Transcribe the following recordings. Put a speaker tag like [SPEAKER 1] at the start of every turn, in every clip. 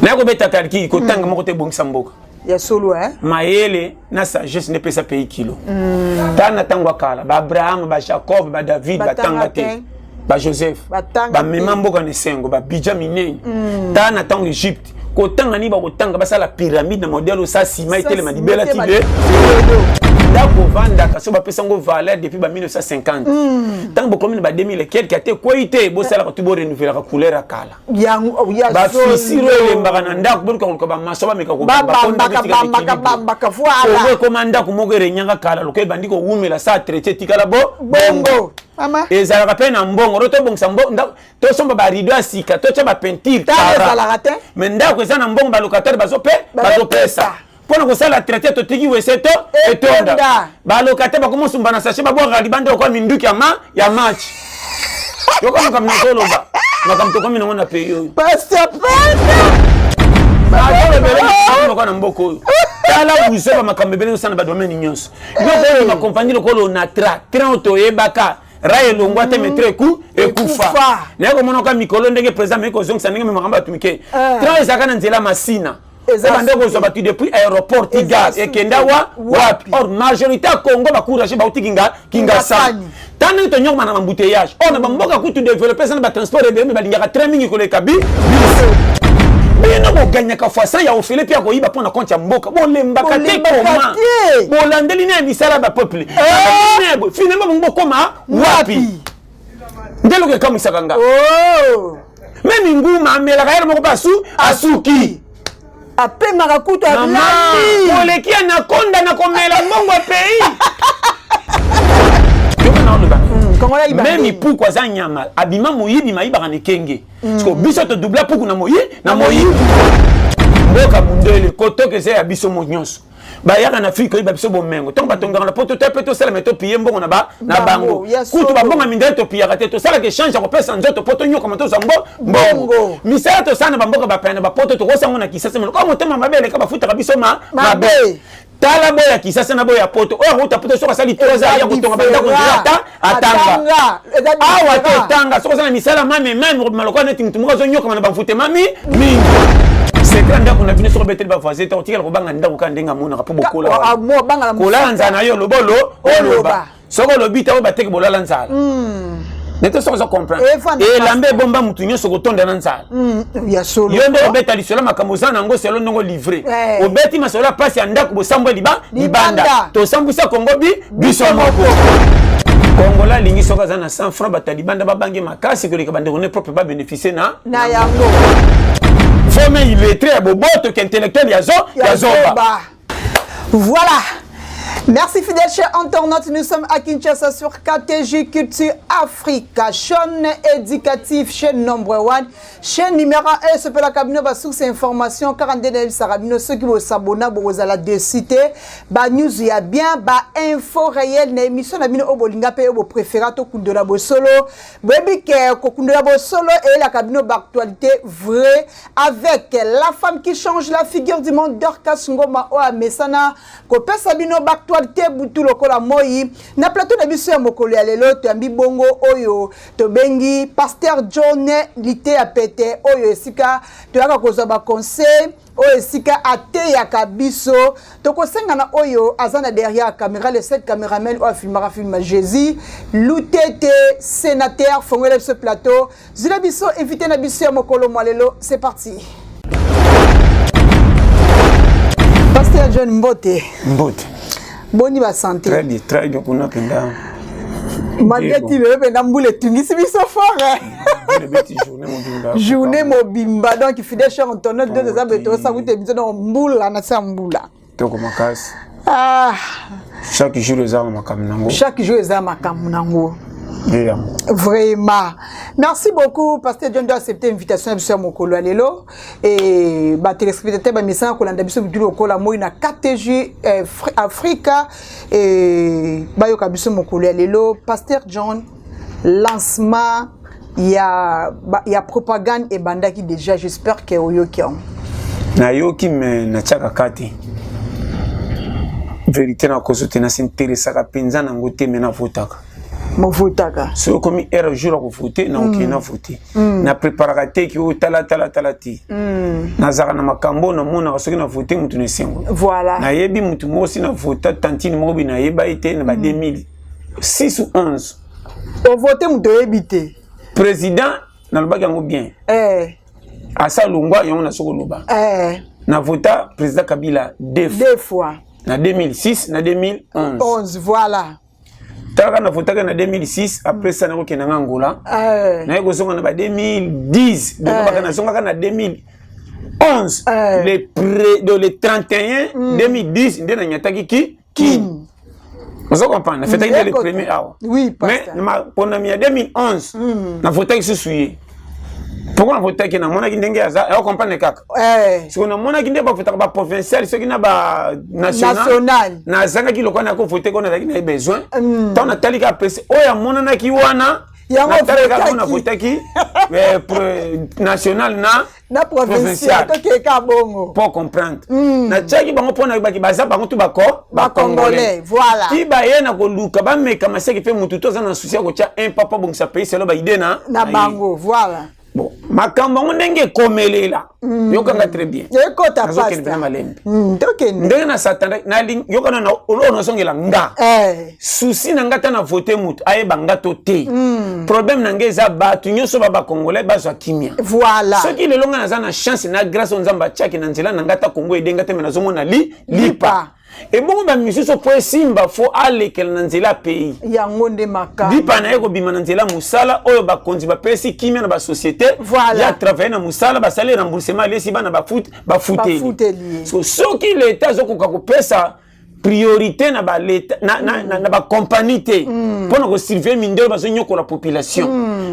[SPEAKER 1] Nakobeta calcul, kotanga moko te ebongisa mboka.
[SPEAKER 2] Ya solo, hein?
[SPEAKER 1] Mayele na sagesse nde epesa pays kilo. Tala na ntango ya kala, ba-Abraham, ba-Jacob, ba-David batanga te, ba-Joseph bamema mboka na esengo, babidja minene. Tala na ntango Egypte, kotanga nini bakotanga, basala pyramide na modèle osa nsima etelema libela ti le ndako ovandaka so bapesa yango valeur depuis ba 1950. Ntango bokomi na ba 2000 quelque, ate ekwei te, bosalaka tu borenouvelaka couleur ya kala, bafisiro elembaka na ndako, boluka koluka bamaso bameka
[SPEAKER 2] kobambaka.
[SPEAKER 1] Kongo ekoma ndako moko erenyaka kala, lokola ebandi kowumela sa traité, etikala bo
[SPEAKER 2] bongo.
[SPEAKER 1] Ezalaka mpe na mbongo ro tobongisa, tosomba barideau ya sika, totya bapeinture, mais ndako eza na mbongo balocataire bazopesa mpona kosala traité. Totiki wese to etonda, balocataire bakomosumba na sachet, babwakaka libanda lokola minduki ya ma ya match. Yoka makambo nazoloba, makambo tokomi nango na pays oyo. Azolobele na mboka oyo. Tala buzoba, makambo ebele osala na badomaine nyonso. Yo koyeba compagnie lokola Onatra, train oyo toyebaka, rail elongwa te, mais train ekufa. Naye komonaka mikolo ndenge président ameki kozongisa ndenge makambo bato mike. Train ezalaka na nzela Masina, ebanda kozwa bato depuis aéroport ti gare, ekenda wa wapi? Or majorité ya Congo bacourage bauti Kingasani. Ta ndenge tonyokoma na bambouteillage or na bamboka kutu développé eza na batransport ebele, me balingaka train mingi koleka bi biso. Bino boganyaka fois ya ofele mpe ya koyiba mpo na compte ya mboka, bolembaka te. Koma bolandeli na ya misala ya bapeuple, finalement bongo bokoma wapi? Nde eloko ekamwisaka nga. Même nguma amelaka yele moko mpe asu asuki.
[SPEAKER 2] Apemaka kutu.
[SPEAKER 1] Alali oleki ya nakonda na komela mbongo ya pays. Yoka na oloba, même puku aza nyama, abima moyibi, mayibaka na ekenge. Parce biso todoubla puku na moyi na moyibi. Mboka mundele kotoka eza ya biso mo nyonso. Bayaka na Afrique koyiba biso bomengo. Ntango batongaka na poto te mpe tosalama, topille mbongo na bango. Kutu bambongo ya mindele topillaka te, tosalaka échange ya kopesa nzoto mpo tonyokama, tozwa mbongo. Misala tosala na bamboka bapaya na bapoto, tokosango na Kisasa meloko motema mabe eleka, bafutaka biso mabe. Tala boya Kisasa na boya poto. Oyo akouta poto, soki asali 3 ans ya kotonga bandako, nzela ata atanga awa te, otanga soki oza na misala mame mame, okobima lokola neti mutu moko azonyokama na bamfutema mingi. Secret ndako na bino, soki obeteli bavoisin te, otikala kobanga ndako kaka ndenge amonaka mpo bokola kolala nzala na yo. Lobolo oloba, soki olobi te, oyo bateki bolala nzala nete. Soki oza comprendre, elamba ebomba mutu nyonso kotonda na nzala. Yo nde obeta lisolo, makambo oza nango selo ndongo livre, obeti masolo ya pasi ya ndako, bosambwa libanda. Tosambwisa Kongo bi biso moko. Kongola alingi soki aza na 100 franc, bato ya libanda babange makasi koleka bandeko ne propre babénéficie
[SPEAKER 2] na na yango.
[SPEAKER 1] Fome illettré ya boboto ke intellectuel ya zoba.
[SPEAKER 2] Voilà. Merci fidèles chers internautes, nous sommes à Kinshasa sur KTG Culture Africa, chaîne éducative, chaîne number one, chaîne numéro 1, ce la cabine ba source information 42 sarabino. Ceux qui vont s'abonner bozala de cité ba news ya bien, ba info réelle na émission na bino obolinga pe obo préféra to kundola bosolo. Boyebi ke kokundola bosolo et la cabine ba actualité vraie avec la femme qui change la figure du monde, Dorcas Ngoma oyo amesana kopesa bino baactualité butu lokola moi. Na plateau na biso ya mokolo ya lelo, toyambi bongo oyo tobengi Pasteur John Liteya Pete, oyo esika toyaka kozwa baconseil, oyo esika ateyaka biso. Tokosenga na oyo aza na derrière caméra, le seul caméraman oyo afilmaka film Jésus Lutete, sénateur, fongola biso plateau, zila biso invité na biso ya mokolo mwa lelo. C'est parti. Pasteur John, mbote.
[SPEAKER 1] Mbote.
[SPEAKER 2] Boni basanté?
[SPEAKER 1] Très bien, très bien. Kuna mpenza.
[SPEAKER 2] Malgré ti lelo mpenza mbula etungisi biso fort, journée mobimba. Donc fidèle cher internaute, deux eza boye, tosakuta biso donc mbula na se ya mbula.
[SPEAKER 1] Toko makasi. Ah. Chaque jour eza na makambo nango.
[SPEAKER 2] Chaque jour eza makambo nango. Vraiment. Merci beaucoup, Pasteur John, d'accepter l'invitation ya biso ya mokolo ya lelo. Et ba téléspectateurs ba misana kolanda biso butu lokola moi na KTG Africa et bayoka biso mokolo ya lelo. Pasteur John, lancement ya propagande ebandaki déjà, j'espère que oyoki yango.
[SPEAKER 1] Nayoki, me natiaka ka te. Vérité, nakoso te, nasinteresaka mpenza nango te, me navotaka.
[SPEAKER 2] Movotaka.
[SPEAKER 1] Soki okomi heure jour ya kovote, nakokende na vote. Na préparaka te ki oyo tala tala tala te. Nazalaka na makambo oyo namonaka soki na vote motu na esengo. Nayebi motu moko si na vota tantine moko bi nayeba ye te na ba 2006 ou 11.
[SPEAKER 2] Ovote moto oyebi te.
[SPEAKER 1] Président nalobaki yango bien. Asa longwa yango na soki oloba. Na vota président Kabila deux fois.
[SPEAKER 2] Deux fois.
[SPEAKER 1] Na 2006 na 2011.
[SPEAKER 2] 11, voilà.
[SPEAKER 1] Talaka na votaka na 2006, après ça nakokende nga Angola. Naye kozonga na ba 2010, donc baka nazongaka na 2011. Le pré, de le 31 2010 nde nanyataki ki ki. Ozo comprendre, nafetaki nde le premier awa.
[SPEAKER 2] Oui,
[SPEAKER 1] mais ponami ya 2011 navotaki susu ye. Pourquoi navotaki? Namonaki ndenge aza, ayo comprendre kaka. Soki namonaki nde bavotaka baprovincial, soki na banational, nazangaki lokola nakovote ko nazalaki na ye besoin. Ntango natali kaka pese oyo amonanaki wana, natalaki kaka navotaki national na
[SPEAKER 2] provincial, tokeka bongo.
[SPEAKER 1] Po comprendre, natiaki bango mpo nayebaki baza bango tu bako
[SPEAKER 2] bacongolais. Voilà.
[SPEAKER 1] Ti baye na koluka bameka maseki mpe mutu to aza na souci ya kotya un papa bongisa pays selo baide
[SPEAKER 2] na na bango. Voilà.
[SPEAKER 1] Bon, makambo yango ndenge ekomelela, yokanga très bien.
[SPEAKER 2] Ekota.
[SPEAKER 1] Nazokende mpena malembe. Ndenge na satanda yokana na oyo nazongela nga souci na nga ta na vote motu ayeba nga to te. Problème na nga eza bato nyonso ba bacongolais bazwa kimia. Soki lelo nga naza na chance na grâce oyo Nzambe atiaki na nzela na nga, ta Kongo edenga te, me nazomona li lipa ebongo bamisusu po esimba, fo alekela na nzela ya pays.
[SPEAKER 2] Yango nde makambo.
[SPEAKER 1] Lipa na ye kobima na nzela mosala oyo bakonzi bapesi kimia na basociété. Ya travaille na mosala, basali remboursement, alesi bana, bafuteli. So soki leta azokoka kopesa priorité na baleta na bacompagnie te mpona kosurveille mindelo bazonyokola population,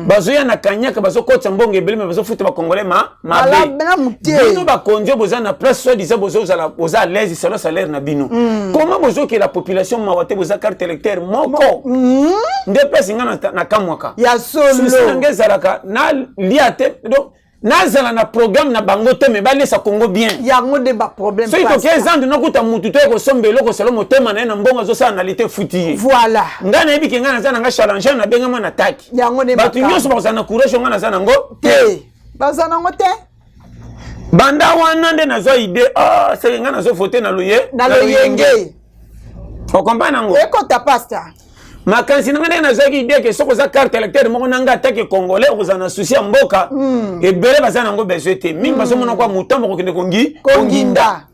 [SPEAKER 1] bazoya na kanyaka, bazokotisa mbongo ebele, me bazofuta bacongolais mabe. Bino bakonzi oyo boza na place, soit disant bozozala, boza à l'aise selon salaire na bino, comment bozokela population mawa te? Boza carte électeur moko nde place nga nakamwaka.
[SPEAKER 2] Ya
[SPEAKER 1] solo. Na nga ezalaka nalia te, donc nazala na programme na bango te, me balesa Congo bien.
[SPEAKER 2] Yango nde baproblème.
[SPEAKER 1] Soki toke zandu, nakuta mutu to ekosomba eloko selo motema na ye na mbongo azosala na lite efuti ye. Ngai nayebi ke ngai naza na nga challenger, nabengama na taki.
[SPEAKER 2] Yango nde.
[SPEAKER 1] Bato nyonso bakozala na courage, ngai naza nango
[SPEAKER 2] te. Baza nango te.
[SPEAKER 1] Banda wana nde nazwa idée, ah, seke ngai nazovote na loye
[SPEAKER 2] na loyenge.
[SPEAKER 1] Okomprendre yango?
[SPEAKER 2] Ekota, pasteur.
[SPEAKER 1] Makanisi na ngai ndenge nazwaki idée ke soki oza carte électeur moko na ngai atake congolais, okozala na souci ya mboka. Ebele baza nango besoin te mingi, bazomona kwa motambo kokende kongi
[SPEAKER 2] konginda.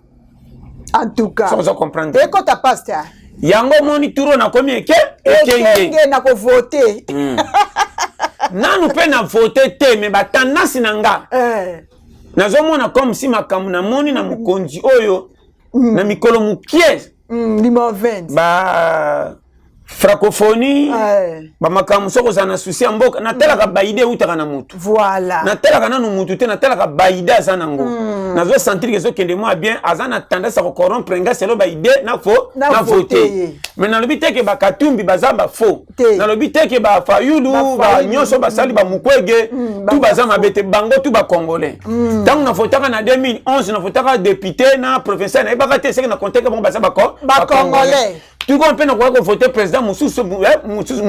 [SPEAKER 2] En tout cas.
[SPEAKER 1] Soki oza comprendre.
[SPEAKER 2] Ekota, pasteur.
[SPEAKER 1] Yango omoni turo nakomi eke ekenge.
[SPEAKER 2] Ekenge na kovote.
[SPEAKER 1] Nanu mpe na vote te, me batendance na nga nazomona comme si makambo namoni na mokonzi oyo na mikolo mokie.
[SPEAKER 2] Numéro 20.
[SPEAKER 1] Ba francophonie, bamakambo, soki ozala na souci ya mboka, natalaka baide eutaka na motu. Natalaka nanu mutu te, natalaka baide aza nango. Nazosentir ke ezokende mwa bien, aza na tendance ya kocorrompre nga selo baide na fo na vote. Mais nalobi te ke bakatumbi baza bafaux, nalobi te ke bafayulu banyonso basali bamukwege tu baza mabe te, bango tu bacongolais. Ntango navotaka na 2011, navotaka député na provincial, nayebaka te seke na konteke bango baza
[SPEAKER 2] bacongolais.
[SPEAKER 1] Tuko mpe nakoki kovote président mosusu mosusu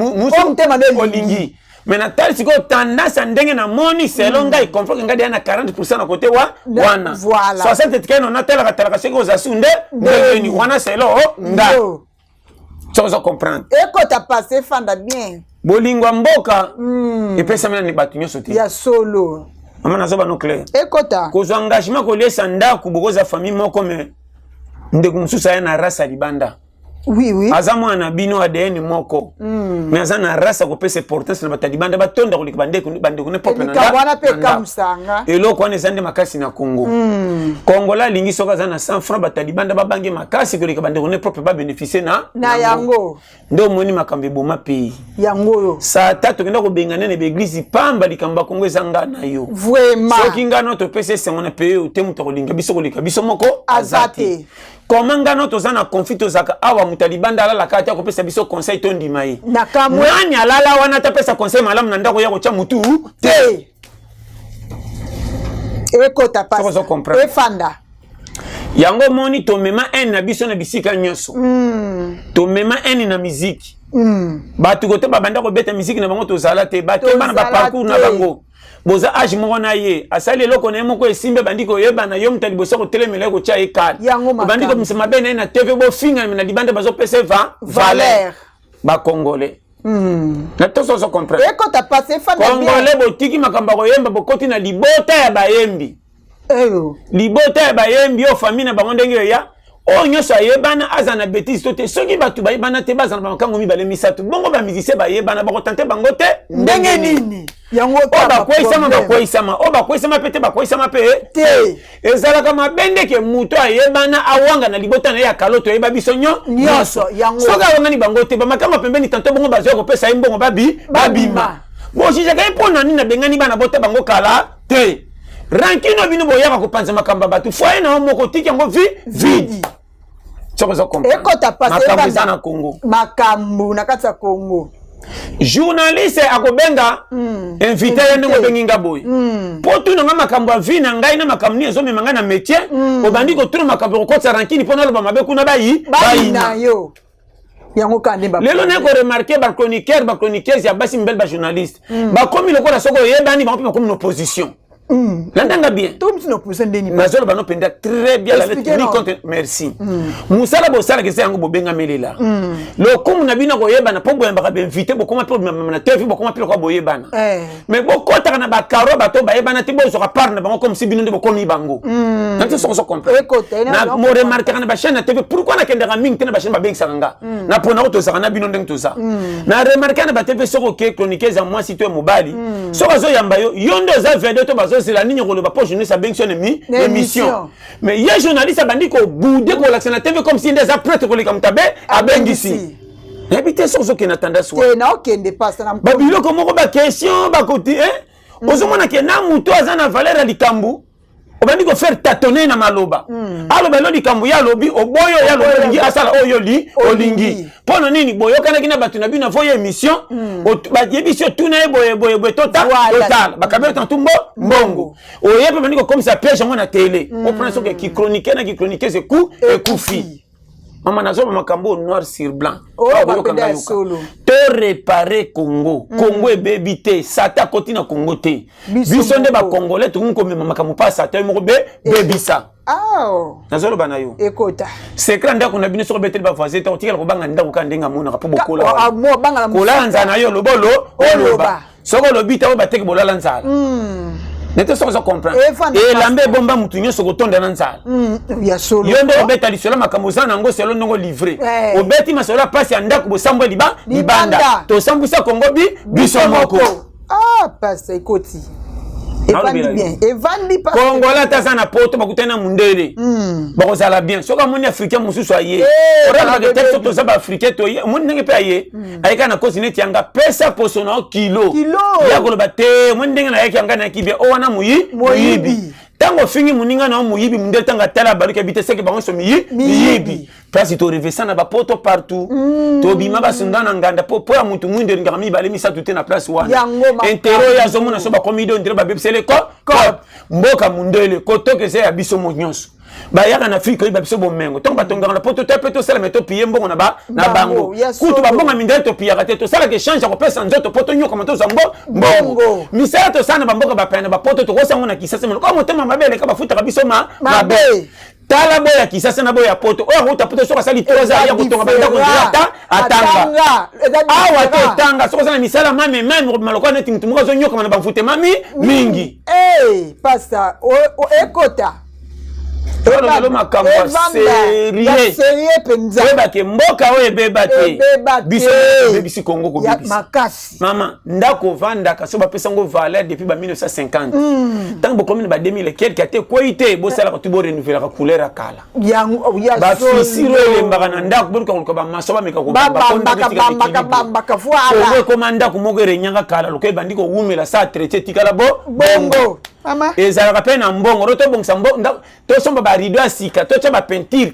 [SPEAKER 1] olingi, mais natali sikoyo tendance ya ndenge namoni selo ngai comprendre ngai deya na 40% na kote wa wana, 60 etikali no natalaka talaka soki oza su nde ndenge wana selo nga soki oza comprendre.
[SPEAKER 2] Ekota passe, efanda bien.
[SPEAKER 1] Bolingo ya mboka epesami nani bato nyonso te.
[SPEAKER 2] Ya solo.
[SPEAKER 1] Mama, nazoba no clair.
[SPEAKER 2] Ekota.
[SPEAKER 1] Kozwa engagement koliesa ndako, bokoza famille moko, mais ndeko mosusu aya na race ya libanda.
[SPEAKER 2] Oui.
[SPEAKER 1] Aza mwana na bino, ADN moko, mais aza na race akopesa importance na bato ya libanda batonda koleka bandeko ne propre.
[SPEAKER 2] Na wana mpe ekamusanga.
[SPEAKER 1] Eloko wana eza nde makasi na Congo. Congolais alingi soki aza na 100 franc, bato ya libanda babange makasi koleka bandeko ne propre babénéficie na
[SPEAKER 2] na yango.
[SPEAKER 1] Nde omoni makambo eboma pays.
[SPEAKER 2] Yango oyo.
[SPEAKER 1] Sata tokenda kobenga nene baeglise pamba. Likambo ya Kongo eza nga na yo.
[SPEAKER 2] Vraiment.
[SPEAKER 1] Soki nga no topesa esengo na pays oyo te, moto akolinga biso koleka biso moko
[SPEAKER 2] aza te.
[SPEAKER 1] Koma nga no toza na conflit, tozalaka awa, moto ya libanda alalaka te, akopesa biso conseil, tondima ye. Nani alala wana tapesa conseil malamu na ndako ya kotya motu te?
[SPEAKER 2] Ekota, efanda.
[SPEAKER 1] Yango omoni, tomema haine na biso na bisika nyonso. Tomema haine na miziki. Bato kote babanda kobeta miziki na bango, tozala te. Bakeba na baparcours na bango. Boza age moko na ye, asali eloko na ye moko, esimbi, abandi koyebana. Yo moto ya liboso kotelemela ye, kotya ye kale, obandi komisa mabe na ye na TV. Bofingana na libanda, bazopesa ye valeur. Bacongolais na toso ozo comprendre.
[SPEAKER 2] Ekota passe, efanda.
[SPEAKER 1] Congolais, botiki makambo ya koyemba, bokoti na libota ya bayembi. Libota ya bayembi oyo, famille na bango ndenge eya, oyo nyonso ayebana aza na bétise to te. Soki bato bayebana te, baza na bamakango mibale, misato bongo. Bamusicien bayebana, bakotante bango te.
[SPEAKER 2] Ndenge nini yango?
[SPEAKER 1] Oyo bakweyisama, bakweyisama. Oyo bakweyisama mpe te, bakweyisama mpe
[SPEAKER 2] te.
[SPEAKER 1] Ezalaka mabe ndeke moto ayebana awanga na libota na ye ya kalo. Toyeba biso
[SPEAKER 2] nyonso.
[SPEAKER 1] Soki awangani bango te, bamakango pembeni tanto bongo bazwa kopesa ye mbongo, babi babima. Bojijaka ye mpo na nini? Abengani bana bota bango kala te. Rancune, bino boyaka kopanza makambo ya bato. Foyer na yo moko, otiki yango vi vide. Soki oza
[SPEAKER 2] ekota.
[SPEAKER 1] Makambo eza na Congo.
[SPEAKER 2] Makambo na kati ya Congo.
[SPEAKER 1] Journaliste akobenga invité ye ndenge obengi nga boye mpo tuna nga makambo ya vie na ngai, na makambo nini ezomema ngai na métier. Obandi kotuna makambo, kokotisa rancune mpo naloba mabe kuna, bayi
[SPEAKER 2] bayina yo. Yango kaka nde.
[SPEAKER 1] Lelo naye koremarquer, bachroniqueur, bachroniqueuse ya basi, mibali, bajournaliste bakomi lokola soki oyebani, bango mpe bakomi na opposition. Landanga bien. Nazoloba no mpenza très bien, ni contre. Merci. Mosala bosalaka eza yango, bobengamelela lokumu na bino koyebana mpo boyambaka bainvité, bokoma mpe bimama na TV, bokoma mpe lokola boyebana. Mais bokɔtaka na bakaro bato bayebana te, bozwaka part na bango comme si bino nde bokomi bango. Nati soko so comprendre, moremarkaka na bachaîne ya TV. Pourquoi nakendaka mingi te na bachaîne babengisaka nga? Na mpona oyo tozalaka na bino ndenge toza na remarke na batv, soki oke, chroniqueuse ya mwasi to ya mobali, soki azoyamba yo, yo nde oza vede to bazozela nini koloba mpo journaliste abengisi yo na émission. Mais ye journaliste abandi kobouder, kolakisa na TV comme si nde aza prêtre koleka moto abe abengisi. Nayebi te soki ozokende na tendance.
[SPEAKER 2] Naokende pasa.
[SPEAKER 1] Babiloko moko, baquestion bakoti, ozomona ke na moto aza na valeur ya likambo, obandi kofaire tâtonner na maloba. Aloba elo likambo, ye alobi oboyo, ye alobi olingi asala oyo li olingi. Mpo na nini boyokanaki na bato na bino avo ye émission? Bayebisi yo tuna ye boye boye boye, totala bakabeli tantu mbo mbongo oye mpe bandi kokomisa piège yango na télé. Oprendre soki kichroniqueur na kichroniqueuse eku ekufi. Mama, nazoba makambo oyo noir sur blanc.
[SPEAKER 2] Oyoka
[SPEAKER 1] to réparer Congo. Congo ebebi te, sata akoti na Congo te. Biso nde bacongolais tokomi komema makambo mpa sata yo moko bebisa. Nazoloba na yo.
[SPEAKER 2] Ekota.
[SPEAKER 1] Secret ndako na bino, soki obeteli bavoisin te, otikala kobanga ndako kaka ndenge amonaka mpo bokola kolala nzala na yo. Lobolo oloba, soki olobi te, oyo bateki bolala nzala nete. Soki oza comprendre, elamba ebomba mutu nyonso kotonda na nzala. Yo nde obeta lisolo makambo oza nango, selo ndongo livre obeti masolo ya pasi ya ndako, bosambwa libanda. Tosambwisa Kongo bi biso moko.
[SPEAKER 2] Ah, pasta, ekoti, evandi bien, evandi.
[SPEAKER 1] Kongola ata aza na Poto, bakutani na mundele, bakozala bien. Soki amoni Africain mosusu aye, oralobaka te. So toza baafricain, toye, omoni ndenge mpe aye, ayeka na kosi neti yanga, pesa poso na yo kilo. Ya koloba te, omoni ndenge nayaki, yanga nayaki bien. O wana moyibi. Ntango ofingi moninga na yo moyibi, mundele ntango atala, baluki abi te, seke bango nyonso miyibi. Place torevesa na bapoto partout, tobima basunda na nganda po ya mutu mwindo elingaka mibale misato te na place wana. Intérêt oyo azomona so bakomi do ndire babebisele ko mboka mundele kotoka eza ya biso mo nyonso. Bayaka na Afrike oyeba biso bomengo. Ntongo batongaka na Poto te mpe tosalama topiye mbongo na bango. Kutu bambongo mindele topiyaka te, tosalaka échange ya kopesa nzoto mpo tonyokama, tozwa mbongo. Misala tosala na bamboka bapaya na bapoto, tokosango na Kisasa monoko motema mabe eleka, bafutaka biso mabe. Tala, boya Kisasa na boya Poto. Oyo akouta Poto, soki asali 3 ans, ya kotonga bandako nzela ata atanga awa te. Tanga soki oza na misala mame mame, kobima lokola neti mutu moko azonyokama na bamfutema mingi.
[SPEAKER 2] Pasta, ekota.
[SPEAKER 1] Lelo makambo ya
[SPEAKER 2] sérieux
[SPEAKER 1] mpenza. Oyebake mboka oyo ebeba te, biso ebebisi Kongo kobebisa.
[SPEAKER 2] Makasi.
[SPEAKER 1] Mama, ndako ovandaka, so bapesa yango valeur depuis ba 1950, ntango bokomi na ba 2000 quelque, ate ekwei te, bosalaka tu borenouvelaka couleur ya kala. Bafissure oyo elembaka na ndako, boluka koluka bamaso bameka.
[SPEAKER 2] Kobambaka.
[SPEAKER 1] Kongo ekoma ndako moko erenyaka kala, lokola ebandi kowumela sa traité, etikala bo
[SPEAKER 2] bongo.
[SPEAKER 1] Ezalaka mpe na mbongo ro tobongisa, tosomba barideau ya sika, totya bapeinture.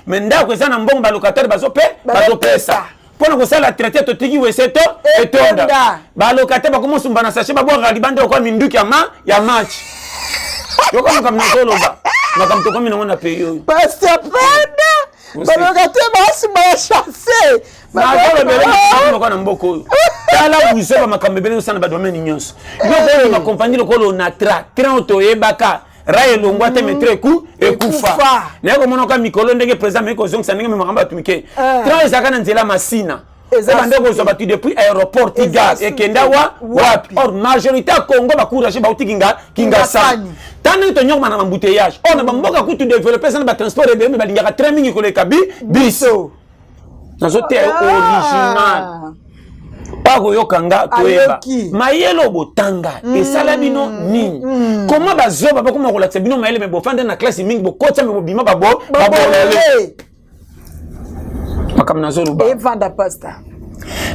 [SPEAKER 1] Mais ndako eza na mbongo, balocataire bazopesa mpona kosala traité, totiki wese to etonda, balocataire bakomosumba na sachet, babwakaka libanda lokola minduki ya match. Yoka makambo nazoloba. Makambo tokomi nango na pays oyo.
[SPEAKER 2] Pasteur Penda, baloka te basima ya chasse.
[SPEAKER 1] Nazolobela na mboka oyo. Tala buzoba makambo ebele osala na badomaine nyonso. Yo oyo makompani lokola Onatra, train oyo toyebaka rail elongwa te, mais train ekufa. Naye komonaka mikolo ndenge président ameki kozongisa ndenge makambo bato mike. Train ezalaka na nzela Masina. Ebanda kozwa bato depuis aéroport ti gare, ekenda wa wapi? Or majorité ya Congo bacourage bauti Kingasani. Ta ndenge tonyokoma na bambouteillage or na bamboka kutu développé, eza na batransport ebele, me balingaka train mingi koleka biso. Nazoteya original akoyoka nga. Toyeba mayele oyo botanga esala bino nini? Koma bazoba bakoma kolakisa bino mayele, me bofanda na classe mingi, bokotisa me bobima babolole. Makambo nazoloba
[SPEAKER 2] evanda, pasteur.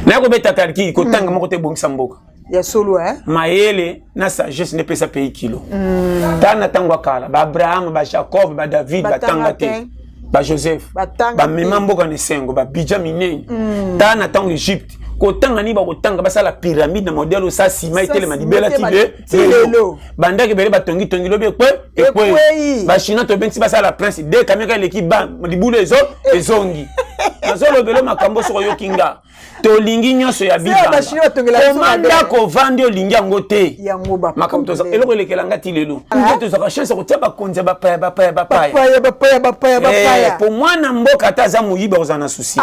[SPEAKER 1] Naye kobeta calcul, kotanga moko te ebongisa mboka.
[SPEAKER 2] Ya solo, eh?
[SPEAKER 1] Mayele na sagesse nde epesa pays kilo. Tala na ntango ya kala, baabraham, bajacob, badavid batanga te, bajoseph bamema mboka na esengo, babidja minene. Tala na ntango Egypte, kotanga nini bakotanga? Basala pyramide na modèle osa nsima etelema libela ti lelo. Bandako ebele batongitongi, lobi ekwe ekwei. Bachinois tobengisi basala prince de camion ka eleki ba libulu ezo ezongi. Nazolobela makambo soki oyoki nga. Tolingi nyonso ya bibangakoma ndako ovandi, olingi yango te. Makambo toza eloko elekela nga ti lelo, nde tozwaka chance ya kotia bakonzi ya bapaya, bapaya,
[SPEAKER 2] bapaya.
[SPEAKER 1] Po mwana mboka ata aza moyibi, akozala na souci.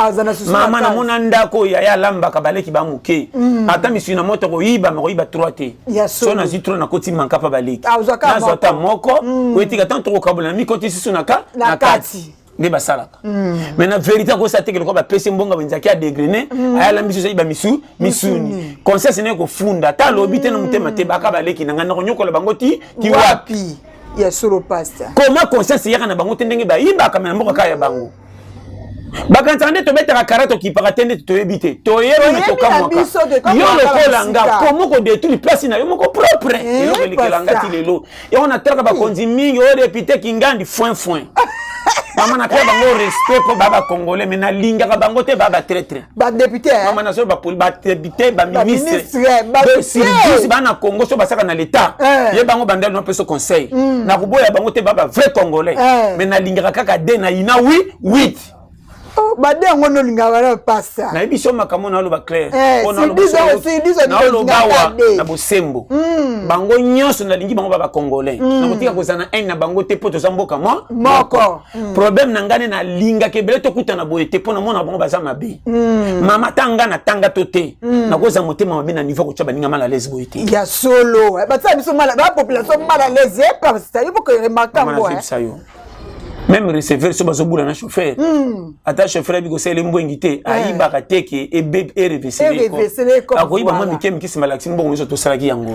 [SPEAKER 1] Mama, namona ndako oyo yaya alambaka, baleki bamoke, ata misuni na moto koyiba, makoyiba 3 te. So nazwi 3, nakoti manka mpa baleki, nazwa ata moko oyetika. Ntango tokokabola na mikoti susu na kati nde basalaka. Mais na vérité, akosa teke lokola bapesi mbongo benzaki adegrene, ayala misu ayiba misu misuni, conscience naye kofunda ata alobi te na motema te: baka baleki na ngai, nakonyokola bango ti ti wapi?
[SPEAKER 2] Ya solo, pasteur.
[SPEAKER 1] Koma conscience eyaka na bango te ndenge bayibaka, me na mboka kaka ya bango. Bakanisaka nde tobetaka kara, tokipaka te, nde toyebi te, toyebi me tokamwaka. Yo lokola nga, komo kodétruire place na yo moko propre? Eloko elekela nga ti lelo yango, natalaka bakonzi mingi oyo, député Kingandi, foin foin. Mama, napea bango respect mpo baa bacongolais, mais nalingaka bango te, baa batraître.
[SPEAKER 2] Badéputé?
[SPEAKER 1] Mama, nazo badéputé, baministre sur 10 baa na Congo, so basaka na l'état, ye bango bandali napesa conseil. Nakoboya bango te, baa bavrai congolais, mais nalingaka kaka de na ina wi huit.
[SPEAKER 2] Bade yango nolingaka bana, pasa.
[SPEAKER 1] Nayebi so makambo naloba clair, naoloba awa na bosembo. Bango nyonso nalingi bango ba bacongolais, nakotika kozala na haine na bango te mpo toza mboka
[SPEAKER 2] moko.
[SPEAKER 1] Problème na ngai nde nalingaka ebele tokutana boye te mpo namona bango baza mabe. Mama, ata nga natanga to te, nakozala motema mabe na niveau kotya baninga mal à l'aise boye te.
[SPEAKER 2] Ya solo, batia biso bapopulation mal à l'aise, pasteur, il faut que remarque yango.
[SPEAKER 1] Nazebisa yo, même receveur so bazobula na chauffeur, ata chauffeur ayebi kosalela mbwengi te, ayibaka te ke erevesele, akoyiba mwa mike mike. Nsima alakisi mbongo nyonso tosalaki yango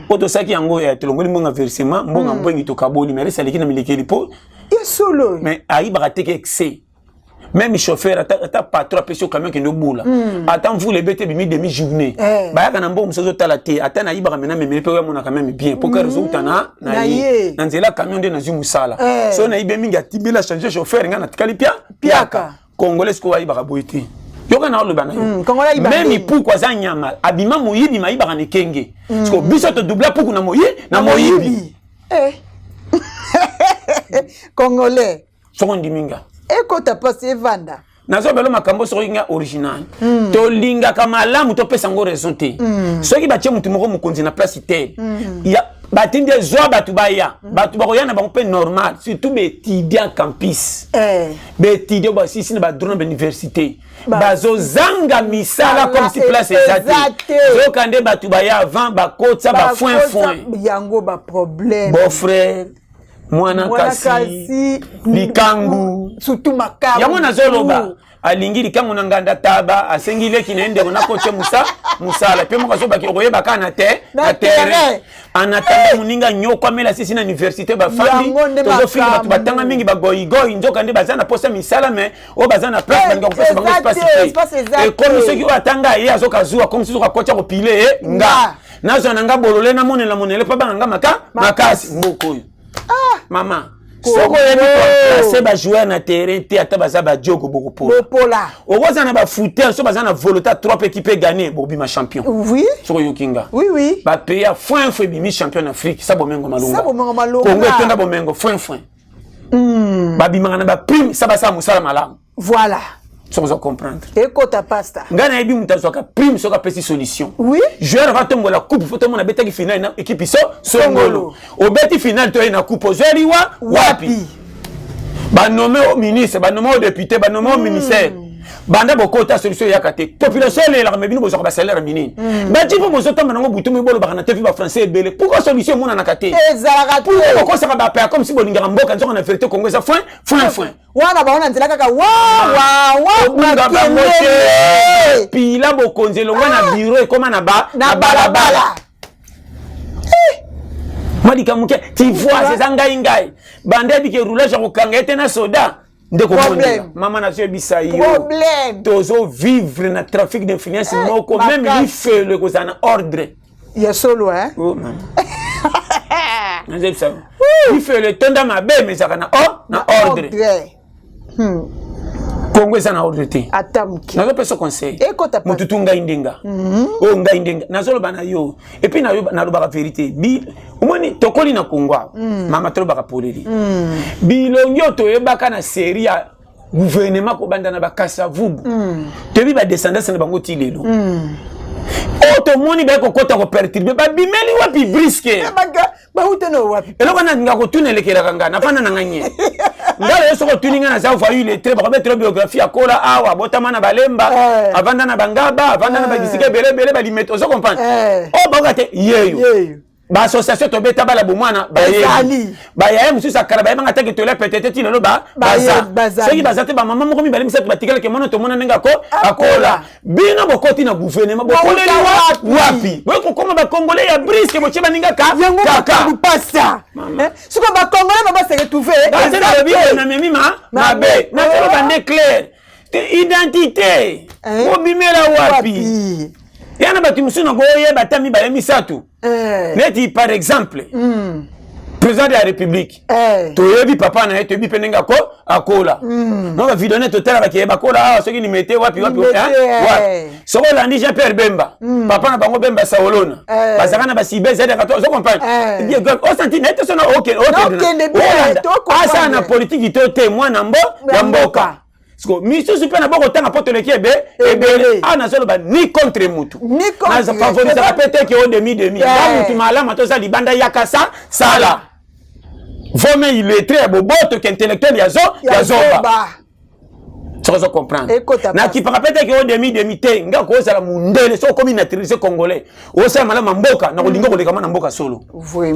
[SPEAKER 1] po tosalaki yango, tolongoli mbongo ya versement, mbongo ya mbwengi tokaboli, mais reste aleki na milekeli po
[SPEAKER 2] solo.
[SPEAKER 1] Mais ayibaka te ke excès. Même chauffeur, ata patron apesi yo camion, kende obula, ata mvula ebeti, ebimi demi journée, bayaka na mbongo mosusu, ozotala te. Ata nayibaka mena memeli mpe oyo amonaka même bien po kare ozouta na ye na nzela camion nde nazwi mosala. So nayibe mingi, atibeli, achange chauffeur, ngai natikali pia piaka. Congolais sikoyo ayibaka boye te. Yoka na oloba na yo, même puku aza nyama, abima moyibi, mayibaka na ekenge. Siko biso todubla puku na moyibi.
[SPEAKER 2] Congolais.
[SPEAKER 1] Soko ndimi nga.
[SPEAKER 2] Ekota mpasi evanda.
[SPEAKER 1] Nazobela makambo soki nga original. Tolingaka malamu, topesa yango raison te. Soki batie motu moko mokonzi na place te, batindi ezwa bato baya, bato bakoya na bango mpe normal, surtout baétudiant campus, baétudiant basisi na badroit na bauniversité, bazozanga misala comme si place eza te. Zoka nde bato baya avant bakotisa bafoin foin.
[SPEAKER 2] Yango baproblème.
[SPEAKER 1] Beau-frère, mwana kasi likangu.
[SPEAKER 2] Surtout makambo.
[SPEAKER 1] Yango nazoloba, alingi likangu na nganda taba, asengi leki na ye ndeko nakotie mosala mpe moko azobaki okoyeba kaka na te na terrain. En attendant, moninga nyoko amela sisi na université, bafandi, tozofinga bato batanga mingi bagoigoi, nzoka nde baza na posa misala, mais oyo baza na place balinga kopesa bango espace te. Ekomi soki oyo atanga ye azoka zuwa, komi soki akotya kopile ye, nga nazwa na nga bolole, namonela monele mpo banga nga maka makasi. Mboka oyo, mama, soki oyebi koplace bajoueur na terrain te, ata baza badiogo, bokopola. Okozala na bafooter so baza na volonté, trois mpe équipe egane, bokobima champion. Soki oyoki nga, bapays ya foin foin ebimi champion na Afrique sa bomengo malonga. Kongo etonda bomengo foin foin. Babimaka na baprime sa basala mosala malamu.
[SPEAKER 2] Voilà.
[SPEAKER 1] Soki oza comprendre.
[SPEAKER 2] Ekota, pasta.
[SPEAKER 1] Ngai nayebi moto azwaka prime soki apesi solution. Joueur akatombola coupe, fo tomona abetaki finale na équipe so songolo. Obeti finale, toye na coupe, ozweli wa wapi? Banome au ministre, banome au député, banome au ministère. Banda bokota, solution eyaka te. Population elelaka, me bino bozwaka basalaire minene. Bati mpo bozotamba nango butu, mi bolobaka na TV bafrançais ebele. Pourquoi solution emonanaka te?
[SPEAKER 2] Ezalaka te.
[SPEAKER 1] Pourquoi bokosaka bapaya comme si bolingaka mboka, nzoka na vérité Congo eza foin, foin, foin?
[SPEAKER 2] Wana bango na nzela kaka wa wa wa.
[SPEAKER 1] Obunga bango te. Pila bokonzi elongwa na bureau, ekóma na ba
[SPEAKER 2] na balabala.
[SPEAKER 1] Mwa likambo moke, tu vois, eza ngai ngai banda yebike roulage ya kokanga ye te na soda nde komondela. Mama, nazoyebisa yo,
[SPEAKER 2] Problème.
[SPEAKER 1] tozovivre na trafic d'influence moko. Même lifelo ekozala na ordre.
[SPEAKER 2] Ya solo, hein?
[SPEAKER 1] Oh, mama, nazoyebisa yo, lifelo etonda mabe, me ezalaka na na ordre. Kongo eza na ordre te.
[SPEAKER 2] Ata moke.
[SPEAKER 1] Nazopesa conseil.
[SPEAKER 2] Ekota.
[SPEAKER 1] Motutu ngai ndenga oyo, ngai ndenga nazoloba na yo, et puis nalobaka vérité. Omoni, tokoli na Kongo awa, mama, tolobaka poleli. Bilongi oyo toyebaka na série ya gouvernement, kobanda na bakasavubu, toyebi badescendance na bango ti lelo. Oyo tomoni baye kokɔta koperturber, babimeli wapi brusque?
[SPEAKER 2] Bauta na wapi?
[SPEAKER 1] Eloko nalinga kotuna, elekelaka nga, nafanda na nga nye. Nga lelo soki otuni nga, naza voyou illettré. Bakobetela biographie, akola awa, abotama na Balemba, avanda na Bangaba, avanda na babisika ebele ebele, balimete. Ozo comprendre? Oyo bakoka te yeyo.
[SPEAKER 2] Yeyo.
[SPEAKER 1] Baassociation tobeta bala bomwana, bayebi bayaya mosusu akala, bayebanga take tolia petete ti lelo baza.
[SPEAKER 2] Bazali.
[SPEAKER 1] Soki baza te, bamama moko mibale misato batikalaki, mono tomona ndenge ako akola. Bino bokoti na gouvernement, bokoleli
[SPEAKER 2] wapi?
[SPEAKER 1] Wapi? Boye kokoma bacongolais ya brusque, botie baninga ka
[SPEAKER 2] yango.
[SPEAKER 1] Kaka.
[SPEAKER 2] Makambo pasa sikoyo, bacongolais ba base retrouve.
[SPEAKER 1] Ate nalobi oyo namemi ma mabe, nazoloba nde clair te. Identité obimela wapi? Ya na bato mosusu na koyeba ata mibale misato, neti par exemple président de la République, toyebi papa na ye, toyebi mpe ndenge ako akola. Mo bavideo ne totalaka ke bakola awa, soki Limete wapi wapi.
[SPEAKER 2] Limete,
[SPEAKER 1] hein? Wapi? Soki olandi Jean Pierre Bemba, papa na bango Bemba Saolona, bazalaka na basibe zedaka to ozo comprendre. Osanti na ye te, sona
[SPEAKER 2] Okende bien, tocomprendre.
[SPEAKER 1] Asala na politiki to te, mwana mbo ya mboka. Siko misusu mpe na bokotanga mpo toleki ebe ebele. Awa nazoloba ni contre mutu,
[SPEAKER 2] Ni contre.
[SPEAKER 1] favorisaka mpe te ke o demi demi. Nga mutu malamu, toza libanda, yaka sa sala vome illettré ya boboto ke intellectuel ya zo ya zoba. Soki ozo comprendre,
[SPEAKER 2] Ekota.
[SPEAKER 1] Nakipaka mpe te ke o demi demi te. Nga kozala mundele, soki okomi naturalisé congolais, osala malamu ya mboka, na kolinga kolekama na mboka solo.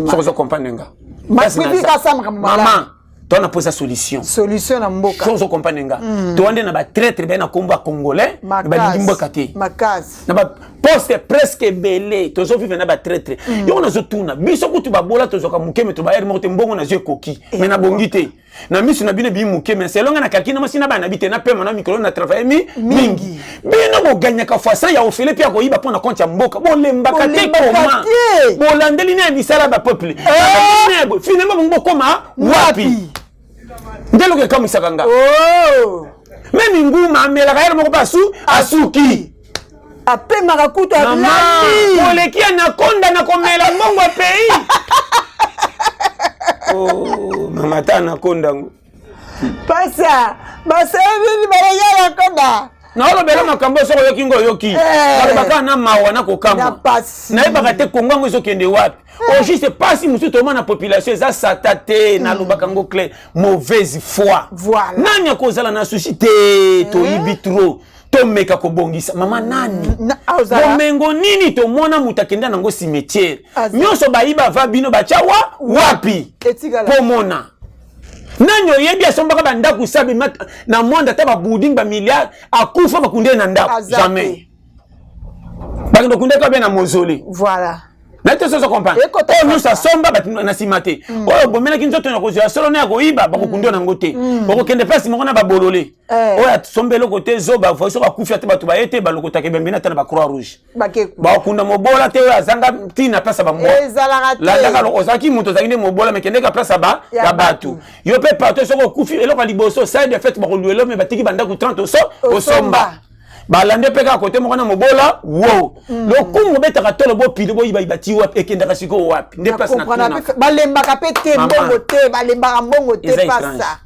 [SPEAKER 1] Soki ozo comprendre nga.
[SPEAKER 2] Maprivi kasama malamu.
[SPEAKER 1] Mama, to na posa solution.
[SPEAKER 2] Solution na mboka.
[SPEAKER 1] Soki ozo comprendre nga, towa nde na batraître baye na kombo ya congolais, balingi mboka te.
[SPEAKER 2] Makasi.
[SPEAKER 1] Na baposte presque ebele, tozovivre na batraître. Yango nazotuna, biso kutu babola, tozwaka moke, me tobayere moko te. Mbongo nazwi ekoki, me nabongi te na miso na bino, ebii moke, me selonga na kalki na mwasi na bana bi te, napema na mikolo na travaille mi mingi. Bino boganyaka fois 100 ya ofele mpe ya koyiba mpo na compte ya mboka. Bolembaka te?
[SPEAKER 2] Bolembaka
[SPEAKER 1] Koma
[SPEAKER 2] te.
[SPEAKER 1] bolandeli na ya misala ya bapeuple, finalement bongo bokoma wapi? Nde eloko ekamwisaka nga.
[SPEAKER 2] Oh.
[SPEAKER 1] Même nguma amelaka yele moko mpe asu asuki.
[SPEAKER 2] Apemaka kutu.
[SPEAKER 1] Mama,
[SPEAKER 2] alali.
[SPEAKER 1] Oleki anakonda na komela mbongo ya pays. Oh, mama, ta anakonda ngo.
[SPEAKER 2] Pasa basebi baleki anakonda.
[SPEAKER 1] Naolobela makambo soki oyoki ngo, oyoki. Nalobaka na mawa na
[SPEAKER 2] Na
[SPEAKER 1] kokamwa.
[SPEAKER 2] pasi.
[SPEAKER 1] Nayebaka te Kongo yango ezokende wapi. Au juste pasi mosusu tomona population eza sata te. Nalobaka ngo clair, mauvaise foi. Nani akozala na susi te? Toyibi trop, tomeka kobongisa. Mama, nani?
[SPEAKER 2] Ozala-
[SPEAKER 1] Bomengo nini tomona moto akenda nango cimetière?
[SPEAKER 2] Aza.
[SPEAKER 1] Nyonso bayiba va bino batya wa wapi?
[SPEAKER 2] Etikala.
[SPEAKER 1] Mpo mona nani oyebi asombaka bandako sabi na monde, ata babuilding bamilliard, akufa bakunde ye na ndako?
[SPEAKER 2] Aza
[SPEAKER 1] Jamais.
[SPEAKER 2] te.
[SPEAKER 1] Bakende okundeka be na mausolée. Na te, sozo comprendre?
[SPEAKER 2] Ekota.
[SPEAKER 1] Oyo nyonso asomba bato na nsima te. Oyo bomelaki nzoto na kozwa solo na ya koyiba, bakokunda nango te. Okokende place moko na babolole. Oyo asomba eloko te, zoba voi, soki akufi, ate bato baye te, balokotaka ebembe na ata na bacroix rouge.
[SPEAKER 2] Bakeku.
[SPEAKER 1] Bakokunda mobola te, oyo azanga ntina place ya bambwa.
[SPEAKER 2] Ezalaka te.
[SPEAKER 1] Landaka, ozalaki moto, ozalaki nde mobola, me kendeka place ya ba
[SPEAKER 2] Ya
[SPEAKER 1] ya bato. Yo mpe partout, soki okufi, eloko ya liboso, salle de fête bakoluela, me batiki bandako 30 oso osomba. Balande mpe kaka kote moko na mobola wo. Lokumu obetaka tolo, bopili boyibayiba ti wapi? Ekendaka sikoyo wapi? Nde place na
[SPEAKER 2] Comprendre
[SPEAKER 1] tuna.
[SPEAKER 2] pe, balembaka mpe te.
[SPEAKER 1] Mama.
[SPEAKER 2] Mbongo te, balembaka mbongo te.
[SPEAKER 1] Eza étrange.
[SPEAKER 2] Pasa.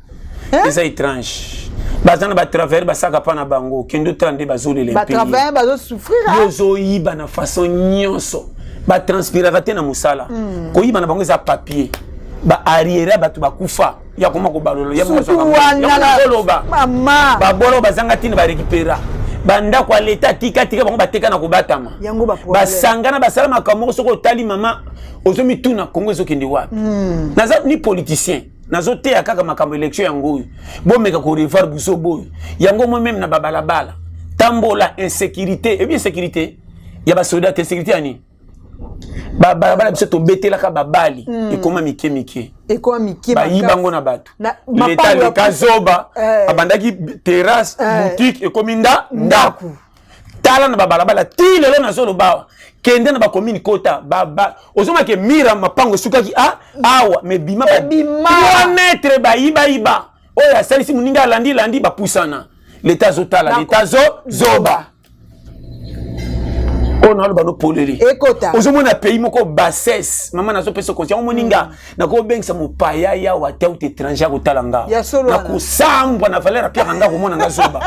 [SPEAKER 1] Eza étrange. Baza na batravailleur, basaka mpa na bango. Kende otala nde bazolela.
[SPEAKER 2] Batravailleur bazosouffrir.
[SPEAKER 1] Yo ozoyiba na façon nyonso, batranspiraka te na mosala. Koyiba na bango eza papier, baarriérés, bato bakufa ya koma kobalola.
[SPEAKER 2] Yaloba
[SPEAKER 1] babolo bazanga ntina, barécupéra bandako ya leta, tika tika bango bateka na kobatama, basangana, basala makambo moko. Soki otali, mama, ozomituna Kongo ezokende wapi. Naza ni politicien, nazoteya kaka makambo. Élection yango oyo, bomeka korevoir biso boyo yango moi même na babalabala, tambola, insécurité ebi, insécurité ya basoda te, insécurité ya nini? Babalabala biso tobetelaka babali, ekoma mike mike.
[SPEAKER 2] Ekoma mike.
[SPEAKER 1] Bayibango na bato. Leta leka zoba, abandaki terrasse, boutique, ekomi nda ndako. Tala na babalabala ti lelo nazoloba awa, kende na bacommune, kota, ozomaka mira mapango esukaki awa, mais bima 3 mètre, bayibayiba. Oyo asalisi moninga, alandi landi, bapusana. Leta azotala, leta azozoba. Oyo naloba no polele, ozomona pays moko bassesse. Mama, nazopesa conseil yango. Moninga, nakobengisa mopaya yawa te, auta étranger, akotala nga, nakosambwa na valeur apiaka nga, komona nga zoba.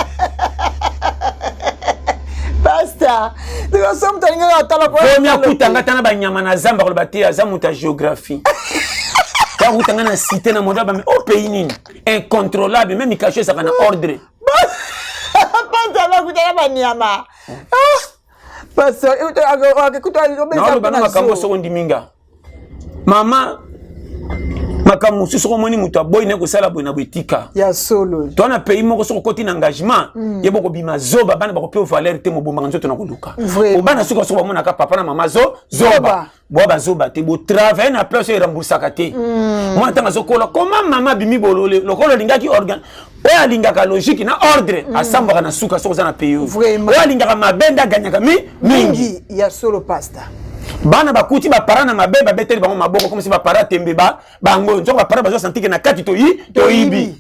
[SPEAKER 2] Pasteur, moto alingaka atala.
[SPEAKER 1] Vomi akutanga ta na banyama na zamba, koloba te aza moto ya géographie. Akutanga na cité na mondo bame o pays nini incontrôlable, même kasho ezalaka na ordre.
[SPEAKER 2] Pasteur, akutaka banyama. Pasteur,
[SPEAKER 1] naoloba na makambo. Soko ndimi nga, mama, makambo mosusu, soki omoni moto aboyi naye kosala boye na boye, tika.
[SPEAKER 2] Ya solo.
[SPEAKER 1] To na pays moko, soki okoti na engagement, ye bokobima zoba, bana bakopia valeur te. Mobombaka nzoto na koluka obana. Soki bamonaka papa na mama zo zoba, boa bazoba te, botravaille na place oyo eremboursaka te. Mwana ntango azokola, koma mama abimi bolole lokola olingaki organe. Oyo alingaka logique na ordre asambwaka na suka. Soki oza na pays oyo, oyo alingaka mabe nde aganyaka mingi.
[SPEAKER 2] Ya solo, pasteur.
[SPEAKER 1] Bana bakuti bapara na mabe, babeteli bango maboko comme si bapara tembe bango. Nzoko bapara bazosentir que na kati toyibi.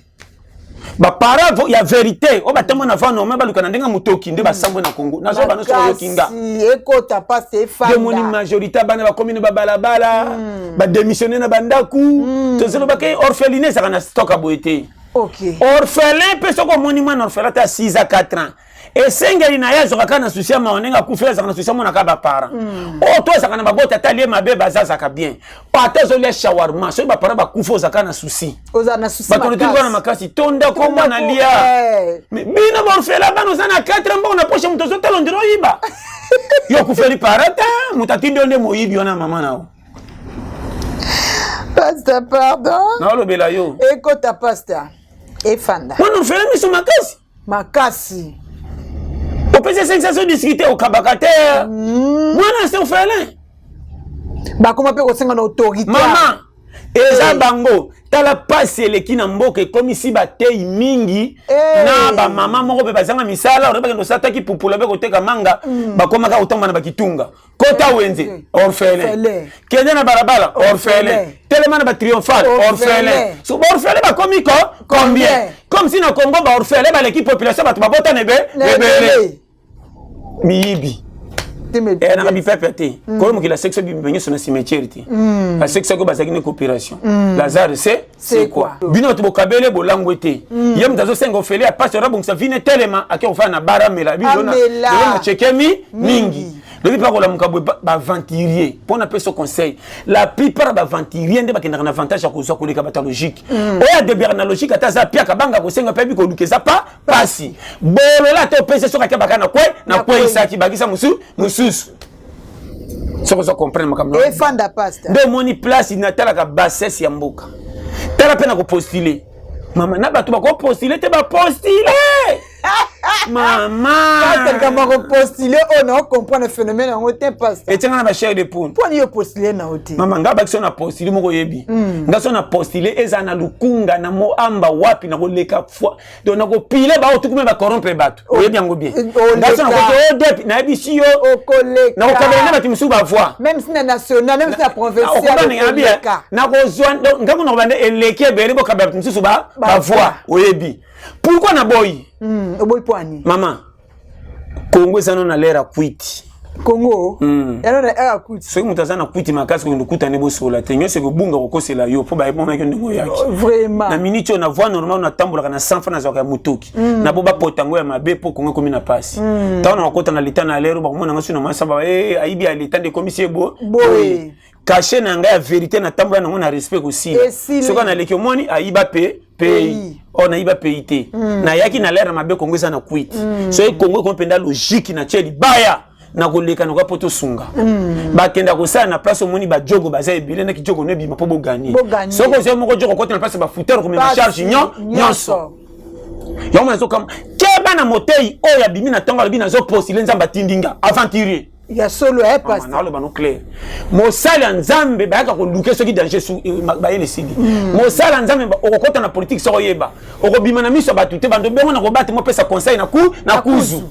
[SPEAKER 1] Bapara ya vérité oyo batambo na va normal, baluka na ndenge motoki nde basambwe na Congo. Nazoba nyonso, oyoki nga.
[SPEAKER 2] Ekota, pasteur, efanda.
[SPEAKER 1] Omoni majorité bana bakomi na babalabala, badémissionne na bandako. Tozolobaka orphelinat ezalaka na stock ya boye te. Orphelin mpe, soki omoni mwana orphelin ata 6 à 4 ans, esengeli na ye azwaka kaka na souci ya mawa ndenge akufi. Azalaka na souci, amonaka baparent oyo to azalaka na babota, ata lie mabe, bazazaka bien. Ata azolia shawarma, soki baparent bakufi, ozalaka na souci. Bato notili na makasi, tonda koma na lia. Bino baorphelin, bana oza na 4 mbongo na poche, moto ozotala ondire oyiba. Yo okufeli parent te, moto atindi yo nde moyibi wana mama na yo.
[SPEAKER 2] Pasteur, pardon.
[SPEAKER 1] Naolobela yo.
[SPEAKER 2] Ekota, pasteur, efanda.
[SPEAKER 1] Mwana orphelin miso makasi.
[SPEAKER 2] Makasi.
[SPEAKER 1] Opesi 500, discute, okabaka te. Mwana se orphelin.
[SPEAKER 2] Bakoma mpe kosenga na autorité.
[SPEAKER 1] Mama, eza bango. Tala pasi eleki na mboka, ekomisi batei mingi na bamama moko mpe bazanga misala. Oyo bakende osataki pupula mpe koteka manga, bakomaka kotambola na bakitunga. Kota wenze, orphelin. Kende na balabala, orphelin. Telema na batriomphal, orphelin. So baorphelin bakomi ko combien? Comme si na Congo baorphelin baleki population, bato babotana ebele, miyibi naka bipepe te. Koyo mokili asekisa bibima nyonso na cimetière te. Asekisaki bazalaki na coopération. Lazare c'est quoi? Bino bato bokabele bolangwe te. Ye moto azosenga ofele ya pasi, abongisa vine, telema, ake kofana na bar, amela lelo na chekemi mingi. Lobi mpa kolamuka boye, baaventurier. Mpo napesa conseil, la plupart ya baaventurier nde bakendaka na avantage ya kozwa koleka bato ya logique. Oyo adebiaka na logique, ata aza piaka, banga kosenga mpe yebi koluka, eza pa pasi. Bolola, ata opesi, soki ake baka na kwe nakweyisaki, bakisa mosusu. Soki oza comprendre makambo.
[SPEAKER 2] Efanda, pasteur.
[SPEAKER 1] Nde omoni place natalaka bassesse ya mboka. Tala mpe na kopostule, mama, na bato bakopostule te, bapostule, mama.
[SPEAKER 2] Likambo ya kopostule oyo, na ocomprendre phénomène yango te, pasteur.
[SPEAKER 1] Etianga na bachair de poule.
[SPEAKER 2] Mponi yo postule na yo te?
[SPEAKER 1] Mama, nga baki so na postule moko, oyebi nga so na postule, eza na Lukunga na Moamba wapi, nakoleka fois, donc nakopile bao tukume bacorrompre bato, oyebi yango bien. Nga so nakoki odepi, nayebisi yo, nakokabela na bato mosusu bavoi.
[SPEAKER 2] Même si na national, même si na provincial.
[SPEAKER 1] Nakozwa ngango, nakobanda eleki ebele, bokabela bato mosusu bavoi. Oyebi pourquoi naboyi?
[SPEAKER 2] Oboyi po ani?
[SPEAKER 1] Mama, Kongo eza no na l'ère ya kwiti.
[SPEAKER 2] Congo yana na era kuti.
[SPEAKER 1] Soki moto aza na kwiti makasi, kokende okutane bosola te, nyonso ekobunga, kokosela yo mpo bayemonaki ndenge oyaki.
[SPEAKER 2] Vraiment.
[SPEAKER 1] Na miniti oyo, na voie normale, natambolaka na 100 francs, nazwaka ya motoki na bo bapota yango ya mabe, mpo Kongo ekomi na pasi. Ntango na kokota na leta na lero, bakomona nga su na mwasa ba ayibi ya leta nde ekomisi ye bo
[SPEAKER 2] boye.
[SPEAKER 1] Cachet na ngai ya vérité, natambola nango na respect, kosila.
[SPEAKER 2] Esili.
[SPEAKER 1] Soki naleki, omoni ayiba pe pays oyo, nayiba pays te, nayaki na lere na mabe. Kongo eza na kwiti. Soki Kongo ekomi mpenza logique, na tie libaya na koleka na kwa po tosunga. Bakenda kosala na place, omoni bajogo baza ebele, naki jogo no ebima mpo boganye.
[SPEAKER 2] Boganye.
[SPEAKER 1] Soki ozwi moko jogo, okota na place ya bafuteur, komema
[SPEAKER 2] Pasi,
[SPEAKER 1] charge nyonso yango. Nazokama keba na motei oyo abimi na ntongo, alobi nazopostule, Nzambe atindi nga, aventurier.
[SPEAKER 2] Ya solo eh, pasteur.
[SPEAKER 1] Naloba no clair, mosali ya Nzambe bayaka koluke soki danger bayele esili. Mosali ya Nzambe, okokɔta na politike, soki oyeba okobima na miso ya bato te, bando bengo na kobate, mopesa conseil na ku na kuzu.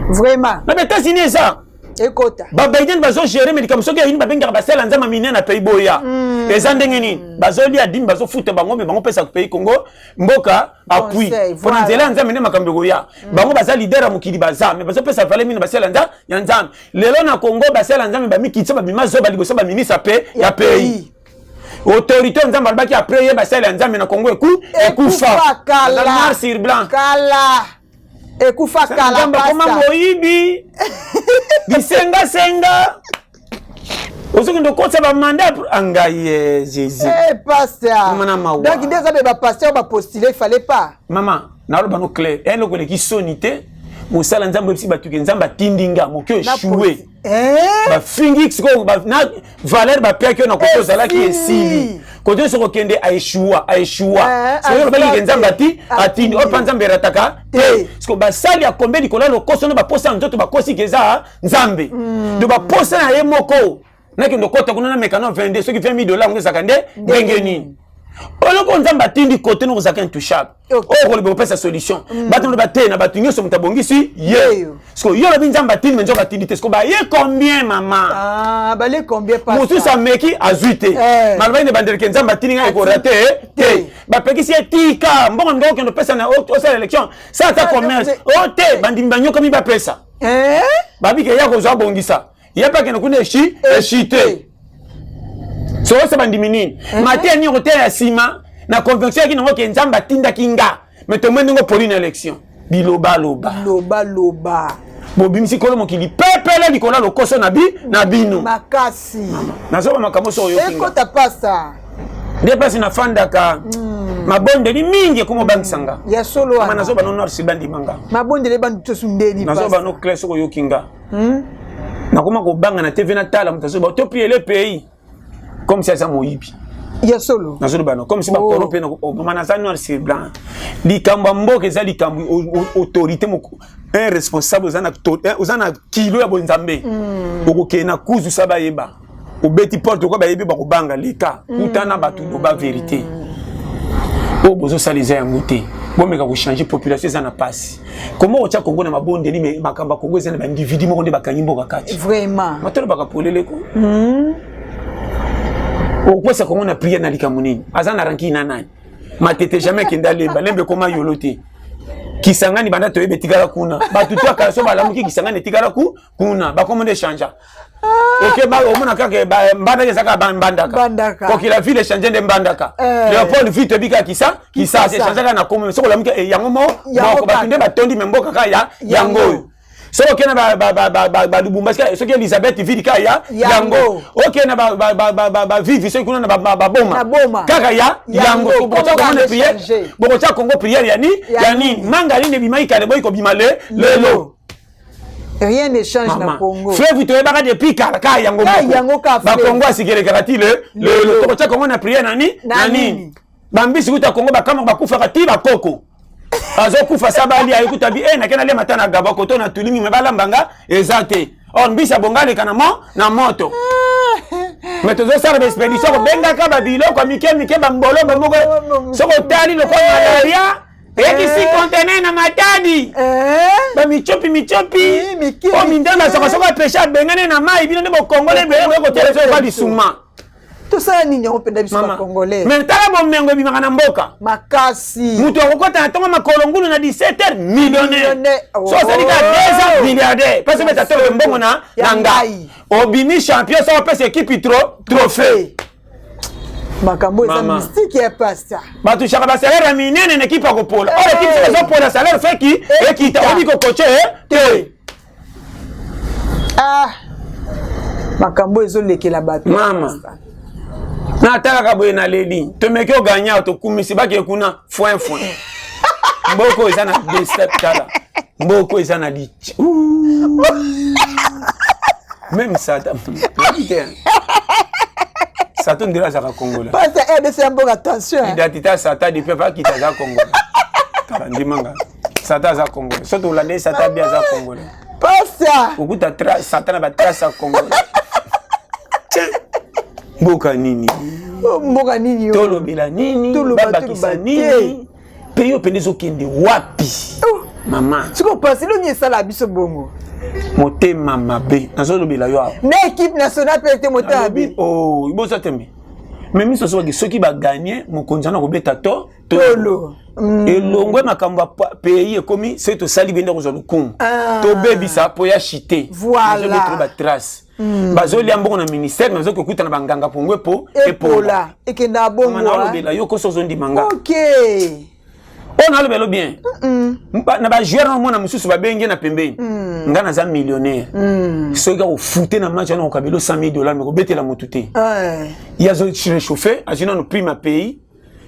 [SPEAKER 2] Vraiment.
[SPEAKER 1] Na baÉtats-Unis eza
[SPEAKER 2] ekota.
[SPEAKER 1] BaBiden bazogérer, mais likambo soki ayini, babengaka basala Nzambe minene na pays boya. Eza ndenge nini? Bazolia dîme, bazofuta bango, mais bango pesa pays Congo mboka appui.
[SPEAKER 2] Conseil,
[SPEAKER 1] mpona nzela ya Nzambe nde makambo ekoya. Bango baza leader ya mokili, baza, mais bazopesa valeur mingi basala ya Nzambe. Lelo na Congo, basala Nzambe bamikitisa, babima zoba liboso baministre pe ya pays, autorité. Nzambe alobaki après ye, basala ya Nzambe na Congo ekufa.
[SPEAKER 2] Ekufa kala.
[SPEAKER 1] Noir sur blanc.
[SPEAKER 2] Kala, ekufa kala.
[SPEAKER 1] Nzambe akoma
[SPEAKER 2] Pasteur.
[SPEAKER 1] Moyibi, bisengasenga, ozokende okotisa bamandat angai ye Jésus.
[SPEAKER 2] Eh, pasteur.
[SPEAKER 1] Mama na mawa.
[SPEAKER 2] Donc nde eza be bapasteur bapostule, il fallait pas.
[SPEAKER 1] Mama, naloba no clair, eloko eleki soni te, mosala Nzambe oyebisi bato ke Nzambe atindi nga moki oéchoué.
[SPEAKER 2] Eh?
[SPEAKER 1] Bafingi sikoyo na valeur bapiaki yo na kote ozalaki.
[SPEAKER 2] Esili.
[SPEAKER 1] Esili kote nyonso kokende, aéchoua, aéchoua.
[SPEAKER 2] Eh,
[SPEAKER 1] sikoyo olobaki ke Nzambe ati
[SPEAKER 2] atindi.
[SPEAKER 1] Atindi oyo mpa Nzambe erataka te.
[SPEAKER 2] Te.
[SPEAKER 1] Siko basali ya kombe likolo ya lokoso no baposa ya nzoto, bakosi ke eza Nzambe. Donc baposa na ye moko, nakende okota kuna na mekano 22, soki 20 000 dollars, yango ezalaka nde ndenge nini? Oloko Nzambe atindi kote no kozalaka intouchable. Oyo koloba kopesa solution, bato loba te na bato nyonso, moto abongisi ye.
[SPEAKER 2] Yeyo.
[SPEAKER 1] Siko yo olobi Nzambe atindi, mais nzoka atindi te. Siko baye combien, mama?
[SPEAKER 2] Ah, bale combien, pasteur?
[SPEAKER 1] Mosusu ameki, azwi te. Malobaki nde bandeleke, Nzambe atindi ngai, ekorate te. Bapekisi ye, tika mbongo ndenge okende opesa na osala élection, sala ata commerce o te. Bandimi banyokami, bapesa.
[SPEAKER 2] Eh?
[SPEAKER 1] Babike ya kozwa, abongisa ye mpe akende kuna, eshi te. Sokosa bandimi nini? Mateya nini koteya ya nsima na conviction yaki nango ke Nzambe atindaki nga? Mais tomoi ndenge opoli na élection, bilobaloba.
[SPEAKER 2] Loba loba.
[SPEAKER 1] Bobimisi kolo mokili pepele likolo ya lokoso na bino.
[SPEAKER 2] Makasi.
[SPEAKER 1] Nazoba makambo so oyoki nga.
[SPEAKER 2] Ekota, pasteur.
[SPEAKER 1] Nde mpasi nafandaka, mabondeli mingi ekoma obangisa nga.
[SPEAKER 2] Ya solo
[SPEAKER 1] Ma
[SPEAKER 2] wana.
[SPEAKER 1] nazoba no noir sur bandima nga.
[SPEAKER 2] Mabondeli bandu tosu ndeni.
[SPEAKER 1] Nazoba
[SPEAKER 2] pasteur.
[SPEAKER 1] no clair, soki oyoki nga, nakoma kobanga na TV, natala moto azoba topiele pays comme si aza moyibi.
[SPEAKER 2] Ya solo.
[SPEAKER 1] Nazoloba no comme si
[SPEAKER 2] Oh.
[SPEAKER 1] bakoro mpe mama, naza noir sur blanc. Likambo ya mboka eza likambo autorité moko, un responsable oza na kilo ya bonzambe, okokende na kuzu sa bayeba, obeti porte okoa, bayebi, bakobanga leka, kutana bato, loba vérité oyo bozosala eza yango te, bomeka kochange. Population eza na pasi. Koma otya Kongo na mabondeli, mais makambo ya Kongo eza na baindividu moko nde bakangi mboka kati.
[SPEAKER 2] Vraiment.
[SPEAKER 1] Matolobaka polele ko okwesa Kongo na prière na likambo nini? Aza na rancune na nani? Matete jamais akende alemba lembe, ekoma yolo te. Kisangani banda toyebi etikala kuna, bato to akala so balamuki, Kisangani etikala kuna, bakoma nde changer. Oke omona kaka Mbandaka eza kaka Mbandaka.
[SPEAKER 2] Mbandaka.
[SPEAKER 1] Kokila ville echange nde Mbandaka.
[SPEAKER 2] Eh.
[SPEAKER 1] Léopold ville toyebi kaka Kisasa.
[SPEAKER 2] Kisasa.
[SPEAKER 1] Echange kaka na komo. Soki olamuki yango mo
[SPEAKER 2] Yango
[SPEAKER 1] moko, bato
[SPEAKER 2] kaka.
[SPEAKER 1] nde batondi, mais mboka kaka ya yango oyo. Soki okende Balubumbashi, soki Elizabeth ville kaka ya
[SPEAKER 2] Yango.
[SPEAKER 1] yango. Okende Bavivi, soki kuna na Baboma,
[SPEAKER 2] Na Boma.
[SPEAKER 1] kaka ya
[SPEAKER 2] Yango.
[SPEAKER 1] yango. Bokotya
[SPEAKER 2] Kombo
[SPEAKER 1] Kongo na
[SPEAKER 2] kaka
[SPEAKER 1] prière,
[SPEAKER 2] échanger.
[SPEAKER 1] bokotya Kongo prière ya ni
[SPEAKER 2] Ya
[SPEAKER 1] ya nini?
[SPEAKER 2] nini?
[SPEAKER 1] Manga nini ebimaki kale boyi kobima le lelo?
[SPEAKER 2] Rien ne change na
[SPEAKER 1] Mama,
[SPEAKER 2] Congo.
[SPEAKER 1] Fleuve toyebaka depuis kala kaka yango
[SPEAKER 2] Kaka
[SPEAKER 1] moko.
[SPEAKER 2] yango kaka fleuve.
[SPEAKER 1] Bakongo asikelekaka ti le lelo.
[SPEAKER 2] Lelo.
[SPEAKER 1] Tokotya Kongo na prière na ni
[SPEAKER 2] Na
[SPEAKER 1] na nini?
[SPEAKER 2] nini?
[SPEAKER 1] Bambisi kuta Kongo bakamaka, bakufaka ti bakoko azokufa sa balia, ekuta bi e nake nalia mata na gaba koto na tulingi, mais balambanga eza te. Or mbisi abonga aleka na moto, mais tozosala baexpédition, kobengaka babiloko ya mike mike, bambolo bamoko. Soki otali lokola malaria eyaki si conteneur na Matadi,
[SPEAKER 2] Eh?
[SPEAKER 1] bamichopi michopi.
[SPEAKER 2] Mike
[SPEAKER 1] oyo mindele
[SPEAKER 2] mike.
[SPEAKER 1] basaka, soki apeshe abengani na mai, bino nde bokongole ebele, boye kotelesa oyo lisuma.
[SPEAKER 2] Tosala nini yango mpenza biso bacongolais?
[SPEAKER 1] Mais tala bomengo ebimaka na mboka.
[SPEAKER 2] Makasi.
[SPEAKER 1] Moto akokɔta na ntongo makolo ngulu na 17 heures, millionnaire. So osali kaka 2 ans, milliardaire. Mpasi obeta tolo mbongo na ngai, obimi champion. So opesa équipe trophée.
[SPEAKER 2] Makambo eza mystique ya pasta.
[SPEAKER 1] Batushaka basalaire ya minene na équipe ya kopola. Oyo équipe soki ezopola, salaire feki ekita, oyebi kokoche te.
[SPEAKER 2] Ah, makambo ezolekela bato.
[SPEAKER 1] Mama, natalaka boye, naleli. Tomeki oganya, tokumisi, bake kuna foin foin. Mboko eza na deux step. Tala, mboko eza na lichi même sata te. Sata ndele azalaka congolais.
[SPEAKER 2] Pasta, RDC ya mboka, attention.
[SPEAKER 1] Identité ya sata depuis akita, aza congolais. Tala, ndimanga, sata aza congolais. So tolanda sata bi aza congolais.
[SPEAKER 2] Pasta.
[SPEAKER 1] Okuta sata na batrace ya congolais. Mboka nini?
[SPEAKER 2] Mboka nini?
[SPEAKER 1] Tolobela nini? Babakisa nini? Mpe yo mpenza ezokende wapi, mama?
[SPEAKER 2] Sikoyo pasi nini esala biso bongo?
[SPEAKER 1] Motema mabe, nazolobela yo awa.
[SPEAKER 2] Na équipe nationale mpe te, motema mabe.
[SPEAKER 1] Boza tembe. Me miso soki soki baganye, mokonzi wana kobeta to
[SPEAKER 2] tolo.
[SPEAKER 1] Elongwe makambo ya pays, ekomi soki tosali bende kozwa lokumu, tobebisa mpo ya chite.
[SPEAKER 2] Voilà.
[SPEAKER 1] Batrace bazolia mbongo na ministère, mais bazoki kokutana banganga pongo epo.
[SPEAKER 2] Epola ekenda bongo.
[SPEAKER 1] Naolobela yo koso, ozondima nga.
[SPEAKER 2] Ok.
[SPEAKER 1] Oyo nalobela bien, na bajoueur na omona mosusu babengi na pembeni. Nga naza millionnaire, soki akofute na match wana, okabelo 100 000 dollars, me kobetela motu te. Ye azo réchauffe, azwi nano prime ya pays,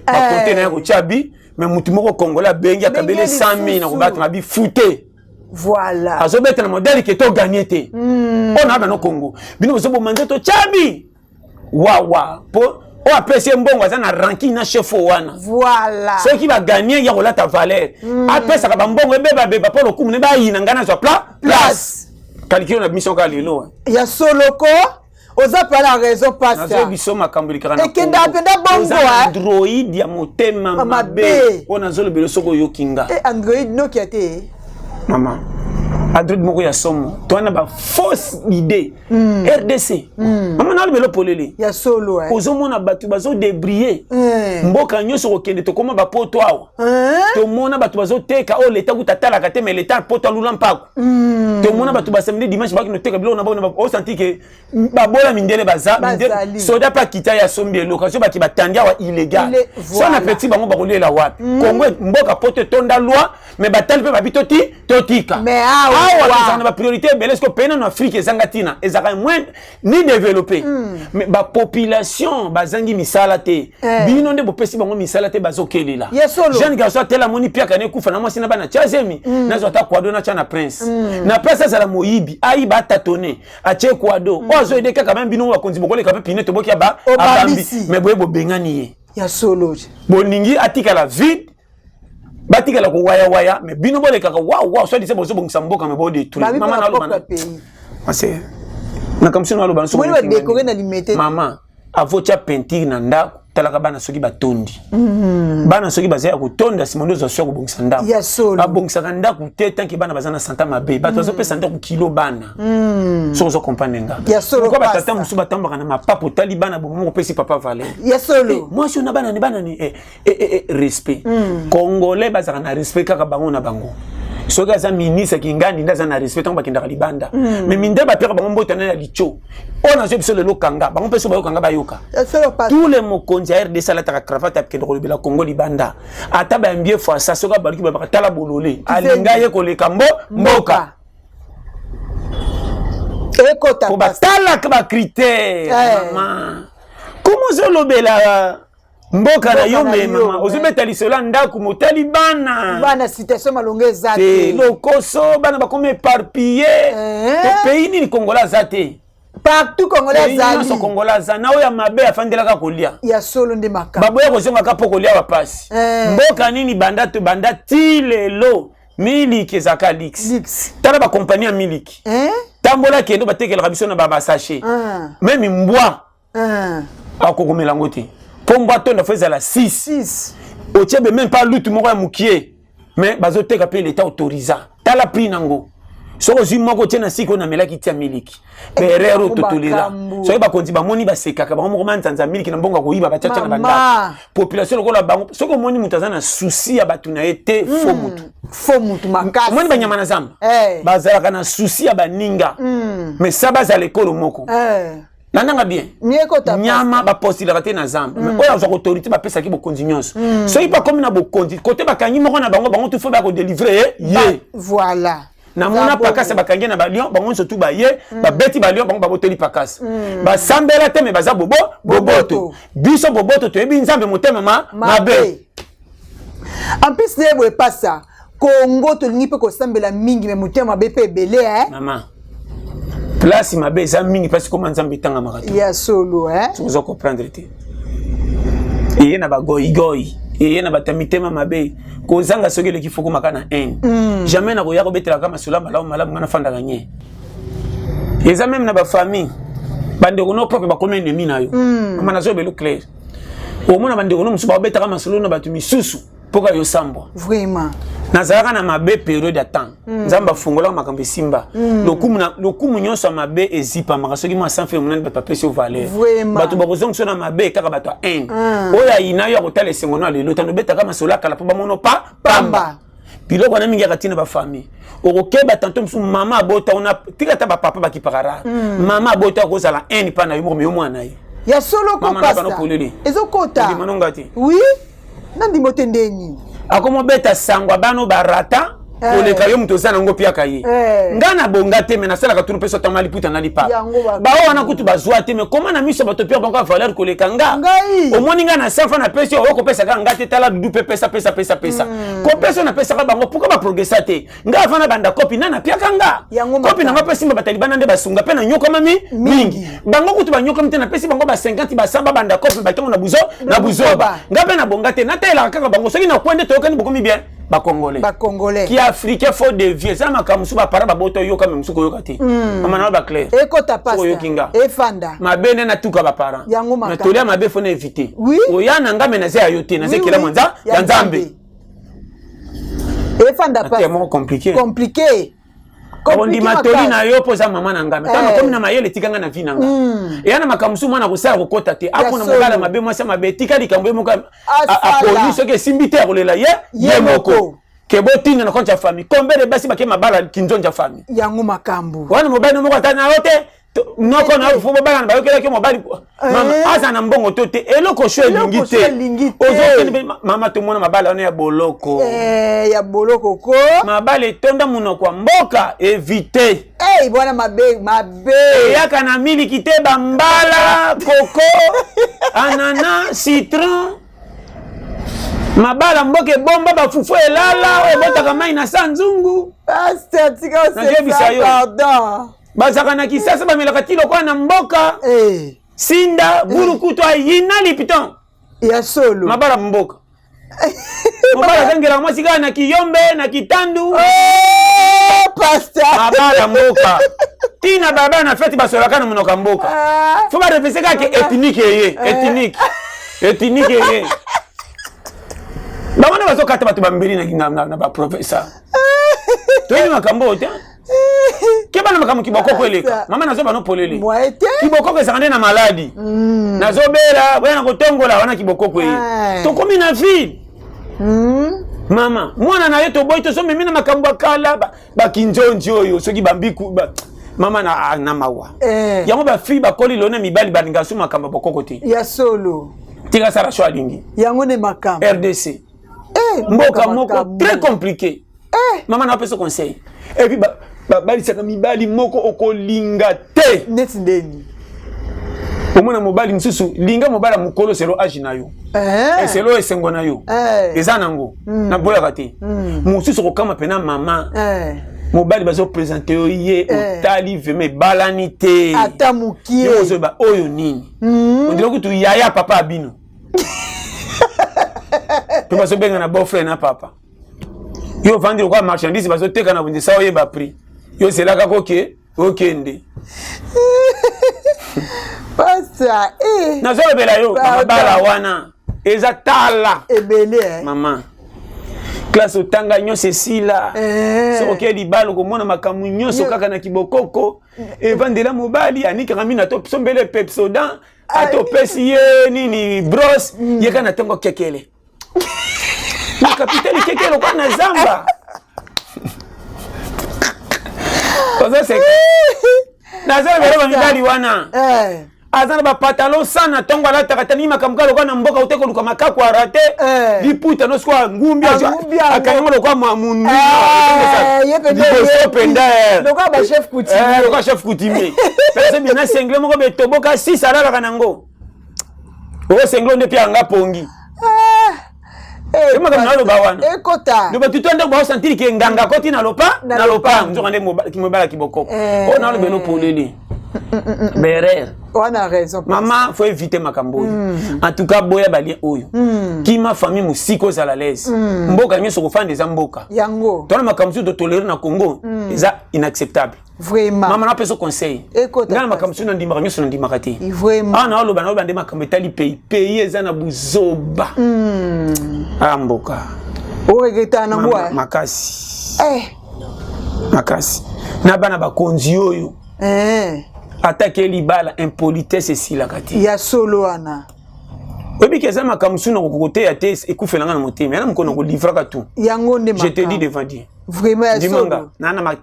[SPEAKER 1] bakote na ye kotya bi. Mais motu moko congolais abengi, akabeli 100 000 na kobatanga bi fute.
[SPEAKER 2] Voilà.
[SPEAKER 1] Azobeta na modèle ke toganye te. Oyo na bano Congo, bino bozoboma nzoto, tyabi wawa mpo oyo apesi ye mbongo aza na ranking na chef oyo wana.
[SPEAKER 2] Voilà.
[SPEAKER 1] Soki baganye, ya kolata valeur, apesaka bambongo ebebabeba mpo lokumu ne bayina ngai nazwa place. Calcul na biso kaka lelo.
[SPEAKER 2] Ya soloko, oza pa na raison, pasta.
[SPEAKER 1] Nazoyebi biso makambo elekaka na
[SPEAKER 2] Ekendaka mpenza bongo.
[SPEAKER 1] Android ya motema mabe oyo nazolobela, soki oyoki nga.
[SPEAKER 2] Android Nokia te.
[SPEAKER 1] Mama, android moko ya somo to wana, bafausse idée. RDC, mama, nalobela polele.
[SPEAKER 2] Ya solo.
[SPEAKER 1] Ozomona bato bazodébrie mboka nyonso kokende, tokóma bapoto awa, tomona bato bazoteka oyo leta kuta atalaka te, mais leta poto alula mpako. Tomona bato basamedi, dimanche bakende oteka biloko na bango. Osanti ke babola, mindele baza soda mpe akita ye, asombi eloko, azo baki batandi awa illégal. So na peti bango bakolela wapi? Kongo mboka poto etonda loi, mais batali mpe babi toti totika.
[SPEAKER 2] Awa
[SPEAKER 1] tozala na bapriorité ebele. Siko pays nano Afrique ezanga ntina, ezalaka moins ni développé, mais bapopulation bazangi misala te. Bino nde bopesi bango misala te, bazokelela. Jeune garçon atela, amoni piaka na ekufa na mwasi na bana, tia zemi, nazwa ata kwado, natya na prince na place. Azala moyibi, ayiba, atatone, atie kwado oyo azoyede kaka. Meme bino bakonzi bokoleka mpe pine toboki abambi, mais boye bobengani ye.
[SPEAKER 2] Ya solo.
[SPEAKER 1] Bolingi atikala vide, batikala kowayawaya, mais bino bolekaka waw waw, soit disant bozobongisa mboka, mais bodétruire.
[SPEAKER 2] Mama,
[SPEAKER 1] naloba makambo sino naloba.
[SPEAKER 2] Mama,
[SPEAKER 1] avotia peinture na ndako, talaka bana soki batondi. Bana soki baza ya kotonda, nsima nde ozwa so ya kobongisa ndako. Babongisaka ndako te tant que bana baza na santa mabe. Bato bazopesa ndako kilo bana. Soki ozo comprendre nga, batata mosusu batambaka na mapapo, otali bana bomo moko, opesi papa valeur. Mwasi oyo na bana ni bana ni respect. Congolais bazalaka na respect kaka bango na bango. Soki aza ministre kingandi nde aza na respect ntango bakendaka libanda. Mais mindele bapiaka bango mbote na ya litio. Oyo nazwi biso lelo, kanga bango mpe so bayokanga, bayoka. Tous les mokonzi ya RDC alataka cravate, akende kolobela Congo libanda, ata bayambi ye fasa, soki abaluki, babaka tala bolole, alinga ye koleka mboka.
[SPEAKER 2] Ekota.
[SPEAKER 1] Po batalaka bacritère. Mama, komo ozolobela mboka na yo, me mama ozobeta lisolo ya ndako, motali bana.
[SPEAKER 2] Bana, situation malongo eza
[SPEAKER 1] te. Lokoso, bana bakomi éparpillé. Pays nini congolais aza te?
[SPEAKER 2] Partout congolais azali.
[SPEAKER 1] Nyonso congolais aza na oyo ya mabe, afandelaka kolia.
[SPEAKER 2] Ya solo nde makambo.
[SPEAKER 1] Baboya kozongaka mpo kolia bapasi. Mboka nini banda to banda ti lelo miliki ezalaka luxe? Tala bakompagnie ya miliki, tambola, kende, batekelaka biso na basachet. Même mbwa akokomela yango te, mpo mbwa tonda fo ezala 6, otie be même pas lutu moko ya mokie, mais bazoteka mpe, l'état autorisa. Tala prix nango. Soki ozwi moko otie na sika oyo namelaki tia miliki, baerreur oyo totolera. Soki bakonzi bamoni, basekaka bango moko. Manzanza miliki na mbongo ya koyiba, batiatia na bandako. Population lokola bango, soki omoni moto aza na souci ya bato na ye te, fo motu.
[SPEAKER 2] Fo mutu makasi.
[SPEAKER 1] Omoni banyama na zamba, bazalaka na souci ya baninga, mais sa bazala ekolo moko. Landanga bien, nyama bapostilaka te na zamba. Mais oyo azwaka autorité, bapesaki bokonzi nyonso. Soki bakomi na bokonzi kote, bakangi moko na bango, bango tu fo baya kodélivrer ye.
[SPEAKER 2] Voilà.
[SPEAKER 1] Namona pakasa bakangi na balion, bango nyonso tu baye, babeti balion, bango babotoli pakasa. Basambela te, me baza bobo boboto. Biso boboto toyebi Nzambe, motema ma mabe.
[SPEAKER 2] En plus nde boye epasa Kongo, tolingi mpe kosambela mingi, me motema mabe mpe ebele, eh?
[SPEAKER 1] Mama, place mabe eza mingi mpasi koma Nzambe etangamaka te.
[SPEAKER 2] Ya solo, eh?
[SPEAKER 1] Soki oza comprendre te, eye na bagoigoi, eye na bato ya mitema mabe. Kozanga soki eleki, fo komaka na haine. Jamais nakoya kobetelaka masolo ya malamu malamu. Nga nafandaka nye, eza même na bafamille, bandeko no propre bakomi ennemi na yo. Mama, nazoyeba clair, omona bandeko no mosusu babetaka masolo na bato misusu mpoka yo sambwa.
[SPEAKER 2] Vraiment.
[SPEAKER 1] Nazalaka na mabe période ya temps. Nzambe afungolaka makambo, esimba. Lokumu nyonso ya mabe ezipamaka soki mwa sanfe monani, bato bapesi yo valeur. Bato bakozongisa na mabe kaka bato ya haine. Oyo ayina yo, akotala esengo no ya lelo. Tando obetaka masolo ya kala mpo bamono pa pamba. Biloko wana mingi yaka ntina bafamille. Okokeba tanto mosusu mama abota ona tika, ata bapapa bakipaka rare. Mama abota akozala haine mpa na yo moko, me yo mwana ye.
[SPEAKER 2] Ya solo ko.
[SPEAKER 1] Mama, na bano
[SPEAKER 2] pasta
[SPEAKER 1] polele.
[SPEAKER 2] Ezokota.
[SPEAKER 1] Ondima nonga te.
[SPEAKER 2] Oui, nandimo te ndeni.
[SPEAKER 1] Akomobeta sango abano barata koleka yo moto oza nango, piaka ye. Nga na bonga te, me nasalaka tunu mpe so tama liputa na lipapa.
[SPEAKER 2] Yango
[SPEAKER 1] bao wana kutu bazwa te, me koma na miso ya bato pia bango ya valeur koleka nga.
[SPEAKER 2] Ngai.
[SPEAKER 1] Omoni nga na safa, napesi yo, okopesa kaka nga te. Tala dudu mpe pesa, pesa, pesa, pesa. Kopesa oyo napesaka bango, pourquoi baprogressa te? Nga avant na banda kopi na napiaka nga.
[SPEAKER 2] Yango
[SPEAKER 1] kopi nanga mpe simba batalibana nde basunga mpe nanyokamami mingi. Bango kutu banyokami te, napesi bango ba 50, basamba banda kopi batango na buzo na buzoba. Nga mpe nabonga te, natayelaka kaka bango. Soki nakwe nde toyokani, bokomi bien bacongolais.
[SPEAKER 2] Bacongolais.
[SPEAKER 1] Ki africain faut dévier. Eza makambo mosusu bapara babota, oyoka, me mosusu koyoka te. Mama na baclair.
[SPEAKER 2] Ekota pasta.
[SPEAKER 1] Oyoki nga.
[SPEAKER 2] Efanda.
[SPEAKER 1] Mabe nde natuka baparent.
[SPEAKER 2] Yango
[SPEAKER 1] na
[SPEAKER 2] makambo.
[SPEAKER 1] tolia mabe, faut na éviter. Oya na nga, me naza ya yo te, naza ekela mwanza
[SPEAKER 2] Ya
[SPEAKER 1] ya Nzambe.
[SPEAKER 2] Efanda.
[SPEAKER 1] Mateya moko compliqué.
[SPEAKER 2] Compliqué.
[SPEAKER 1] Kondima toli na yo mpo oza mama na ngai, me ntango nakomi na mayele, etika ngai na vie na ngai. Eya na makambo mosusu mwana kosala kokɔta te, apona mobala mabe, mwasi ya mabe, etika likambo ye moko aponi. Soki esimbi te, akolela ye ye moko ke botinda na compte ya famille. Combien de basi bake mabala kinzonzi ya famille?
[SPEAKER 2] Yango makambo.
[SPEAKER 1] Wana mobali no moko ata na yo te, noko na yo fo bobalana, bayokelaki yo mobali. Mama aza na mbongo to te, eloko sho elingi te, ozokende. Mama, tomona mabala wana ya boloko.
[SPEAKER 2] Ya boloko ko.
[SPEAKER 1] Mabala etonda monoko ya mboka, évite.
[SPEAKER 2] Hey, bwana, mabe mabe.
[SPEAKER 1] Eyaka na miliki te, bambala koko, anana, citron. Mabala mboka ebomba bafufu elala, oyo ebotaka mai na sa nzungu.
[SPEAKER 2] Pasteur, tika.
[SPEAKER 1] Nazoyebisa yo.
[SPEAKER 2] Pardon.
[SPEAKER 1] Bazalaka na Kisasa, bamelaka ti lokola na mboka. Sinda burukutu ayina Lipton.
[SPEAKER 2] Ya solo.
[SPEAKER 1] Mabala mboka, mobali azangelaka mwasi kaka na kiyombe na kitandu.
[SPEAKER 2] Oh, pasteur.
[SPEAKER 1] Mabala mboka, ntina baba na feti, basolaka na monoko ya mboka. Fo barefese kaka ethnique eye, ethnique, ethnique eye. Bango nde bazokata bato bambeli na baprofesseur. Toyebi makambo oyo te. Keba na makambo kibokoko eleka. Mama, nazoba no polele. Kibokoko ezalaka nde na maladi, nazobela boya na kotongola wana kibokoko eye. Tokomi na ville, mama, mwana na ye toboyi, tozomemi na makambo ya kala, bakinzonzi oyo soki bambiku mama na mawa. Yango bafille bakoli lelo na mibali balingaka so makambo ya bokoko te.
[SPEAKER 2] Ya solo.
[SPEAKER 1] Tika sala so alingi.
[SPEAKER 2] Yango nde makambo.
[SPEAKER 1] RDC, mboka moko très compliqué. Mama, na apesa conseil, et puis babalisaka mibali moko okolinga te.
[SPEAKER 2] Neti ndeni?
[SPEAKER 1] Omona mobali mosusu, linga mobali ya mokolo selon âge na yo, eselo esengo na yo eza nango. Naboyaka te. Mosusu okokama mpena, mama, mobali bazoprésenter yo ye, otali vraiment ebalani te.
[SPEAKER 2] Ata mokie.
[SPEAKER 1] Ozoyeba oyo nini, ondire kutu yaya papa ya bino mpe bazobenga na beau-frère na papa. Yo ovandi lokola marchandise bazoteka na wenze, sa oyeba prix, yo ozelaka koke okende.
[SPEAKER 2] Pasta, eh.
[SPEAKER 1] Nazolobela yo, mabala wana eza tala.
[SPEAKER 2] Ebele, eh.
[SPEAKER 1] Mama, Classe otanga nyonso esila. Eh. Soki okei libala okomona makambo nyonso kaka na kibokoko. Evandela mobali anikaka mina to sombele pepsodent ata opesi ye nini brosse ye kaka na ntongo kekele. Na kapitali kekele lokola na zamba. Ozo seka. Naza na biloko mibali wana. Eh. Aza na bapatalon sa na ntongo alataka tani makambo kaka lokola na mboka ute koluka makaku arate eh. Liputa no sikoyo angumbi akangi yango lokola mundu eh, liboso mpenza lokola chef coutumier pese bina sengle moko betoboka 6 alalaka nango oyo sengle nde mpe anga pongi. Eh, makambo naloba wana
[SPEAKER 2] ekota
[SPEAKER 1] do bato to ndeko baosantiri ke nganga akoti na lopa na lopango nzoka nde mobala kibokoko eh. Oyo naloba eno polele berere
[SPEAKER 2] wana raison.
[SPEAKER 1] Mama, faut éviter makambo oyo. En tout cas, boya balien oyo. Kima famille mosika, ozala l'aise. Mboka nyonso kofanda eza mboka.
[SPEAKER 2] Yango.
[SPEAKER 1] Tona makambo mosusu totolere na Congo eza inacceptable.
[SPEAKER 2] Vraiment.
[SPEAKER 1] Mama, napesa conseil.
[SPEAKER 2] Ekota.
[SPEAKER 1] Nga na makambo mosusu nandimaka nyonso, nandimaka te.
[SPEAKER 2] Vraiment.
[SPEAKER 1] Awa naoloba, naoloba nde makambo etali pays. Pays eza na buzoba. Ah, mboka.
[SPEAKER 2] Oregretaka nango?
[SPEAKER 1] Mama, makasi. Eh. Makasi na bana bakonzi oyo.
[SPEAKER 2] Eh.
[SPEAKER 1] Atake libala, impolitesse esilaka te.
[SPEAKER 2] Ya solo wana.
[SPEAKER 1] Oyebi ke eza makambo mosusu na kokoteya te, ekufelanga na motema yana mokolo na kolivraka tout.
[SPEAKER 2] Yango nde.
[SPEAKER 1] Je te dis devant Dieu.
[SPEAKER 2] Vraiment, ya solo.
[SPEAKER 1] Nana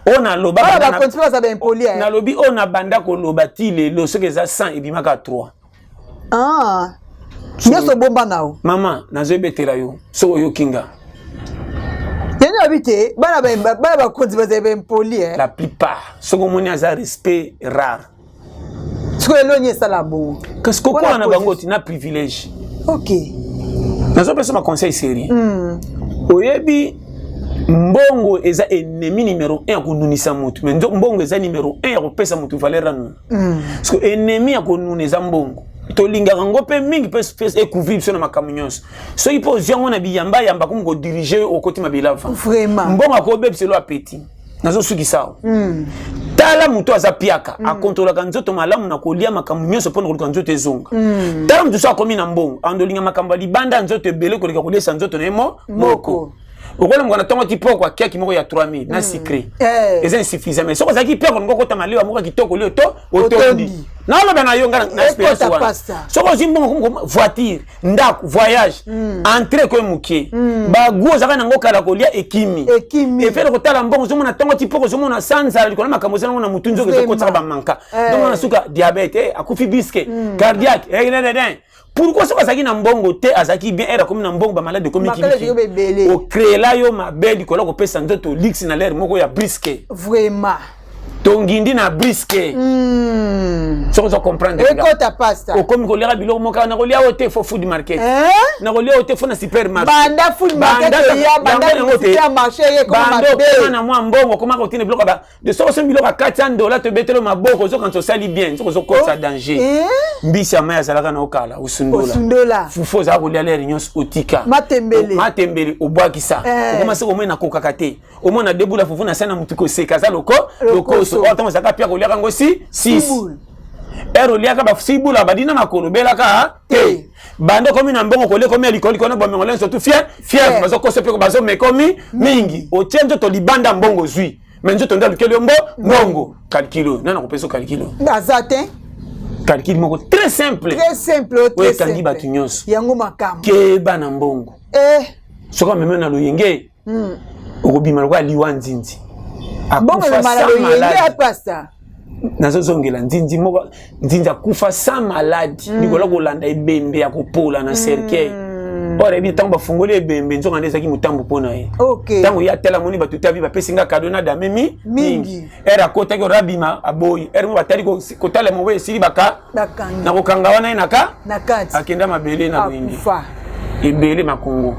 [SPEAKER 1] oyo naloba.
[SPEAKER 2] Bana bakonzi mpe baza baimpoli.
[SPEAKER 1] Nalobi oyo nabanda koloba ti lelo, soki eza 100, ebimaka 3.
[SPEAKER 2] Ah. Nyonso bomba nao.
[SPEAKER 1] Mama, nazoyebetela yo soki oyoki nga.
[SPEAKER 2] Yango abi te bana bana bakonzi bazali baimpoli.
[SPEAKER 1] La plupart, soki omoni aza respect rare.
[SPEAKER 2] Sikoyo eloni esala bongo?
[SPEAKER 1] Kasi kokola na bango ti na privilège.
[SPEAKER 2] Ok.
[SPEAKER 1] Nazopesa ma conseil sérieux. Oyebi, mbongo eza ennemi numéro 1 ya konunisa motu, mais mbongo eza numéro 1 ya kopesa motu valeur ya nuna. Parce que ennemi ya konuna eza mbongo. Tolingaka yango mpe mingi mpe ecouvrir biso na makambo nyonso. Soki mpe ozwi yango na biyambayamba, komi kodirige yo, okoti mabilava.
[SPEAKER 2] Vraiment.
[SPEAKER 1] Mbongo akobebiselo apeti. Nazosukisa awa. Tala, moto aza piaka, akontrolaka nzoto malamu na kolia makambo nyonso mpona koluka nzoto ezonga. Tala, moto so akomi na mbongo, andolinga makambo ya libanda ya nzoto ebele koleka koliesa nzoto na ye moko. Okolamuka na ntongo ti poko, akiaki moko ya 3000 na sucré.
[SPEAKER 2] Eh.
[SPEAKER 1] Eza insuffisant. Mais soki ozalaki piaka, olingi okota malewa moko ya kitoko lio to otondi. Naloba na yo nga na expérience
[SPEAKER 2] Ekota,
[SPEAKER 1] wana.
[SPEAKER 2] Pasta.
[SPEAKER 1] Soki ozwi mbongo, voiture, ndako, voyage, entrée koye mokie, bagu ozalaka nango kala kolia ekimi.
[SPEAKER 2] Ekimi.
[SPEAKER 1] Efele kotala mbongo, ozomona ntongo ti poko, ozomona sa nzala likolo na makambo eza nango na motu, nzoka ezokotisaka bamanka.
[SPEAKER 2] Eh.
[SPEAKER 1] Donc na suka diabète, akufi biske cardiaque, eh, pourquoi? Soki azalaki na mbongo te, azalaki bien. Ere akomi na mbongo, bamalade ekomi.
[SPEAKER 2] Makaladi ekomi ebele.
[SPEAKER 1] Ocréela yo mabe likolo ya kopesa nzoto luxe na lere moko ya brusque.
[SPEAKER 2] Vraiment.
[SPEAKER 1] Tongindi na brusque. Soki oza comprendre nga.
[SPEAKER 2] Ekota, pasta.
[SPEAKER 1] Okomi koliaka biloko moko, na kolia oyo te, fo food market.
[SPEAKER 2] Eh?
[SPEAKER 1] Na kolia oyo te, fo na supermarché.
[SPEAKER 2] Banda food market eya, banda supermarché ye ekoma
[SPEAKER 1] banda
[SPEAKER 2] mabe.
[SPEAKER 1] Okoma na mwa mbongo, okoma kotina biloko de soki osombi biloko ya kati ya ndola, tobetelo maboko, ozokanisa osali bien, soki ozokotisa danger.
[SPEAKER 2] Eh?
[SPEAKER 1] Mbisi ya mai azalaka na okala, osundola.
[SPEAKER 2] Osundola.
[SPEAKER 1] Fufu ozala kolia lere nyonso, otika.
[SPEAKER 2] Matembele.
[SPEAKER 1] Matembele obwakisa.
[SPEAKER 2] Eh.
[SPEAKER 1] Okoma soki omoi nakokaka te, omona debula fufu na se na motu koseka aza loko
[SPEAKER 2] Lokoso.
[SPEAKER 1] lokoso. Oyo ntango ozalaka pia koliaka yango si 6
[SPEAKER 2] Sibule.
[SPEAKER 1] Ere oliaka basibula badina makolo obelaka te. Banda okomi na mbongo, kolia ekomi ya likolo likolo na bomengo lenso tu fier fier.
[SPEAKER 2] Fier.
[SPEAKER 1] Bazokosa mpe bazomekomi mingi, otie nzoto libanda. Mbongo ozwi, me nzoto nde alukeli yo mbongo. Calcul oyo nani akopesa calcul oyo?
[SPEAKER 2] Aza te.
[SPEAKER 1] Calcul moko très simple.
[SPEAKER 2] Très simple oyo,
[SPEAKER 1] oyo
[SPEAKER 2] très
[SPEAKER 1] ekangi
[SPEAKER 2] simple.
[SPEAKER 1] Bato nyonso.
[SPEAKER 2] Yango makambo.
[SPEAKER 1] Keba na mbongo.
[SPEAKER 2] Eh.
[SPEAKER 1] Soki amemi na loyenge, okobima lokola liwa nzinzi.
[SPEAKER 2] Bongo
[SPEAKER 1] Akufa
[SPEAKER 2] emema na
[SPEAKER 1] sans
[SPEAKER 2] loyenge
[SPEAKER 1] maladi.
[SPEAKER 2] ya pasta.
[SPEAKER 1] Nazozongela nzinzi moko, nzinzi akufa sans maladi likolo ya kolanda ebembe ya kopola na cercueil. Oyo ayebi ntango bafungoli ebembe, nzoka nde ezalaki motambo mpo na ye. Ntango ye atala, amoni bato te, abi bapesi nga kado na dame mi
[SPEAKER 2] Mingi.
[SPEAKER 1] Mingi. Ere akotaki oro abima, aboyi. Ere mo batali kotala mobo esili baka
[SPEAKER 2] Bakangi.
[SPEAKER 1] Na kokanga wana ye naka
[SPEAKER 2] na kati.
[SPEAKER 1] Akenda mabele na loyenge.
[SPEAKER 2] Akufa.
[SPEAKER 1] Ebele makongo.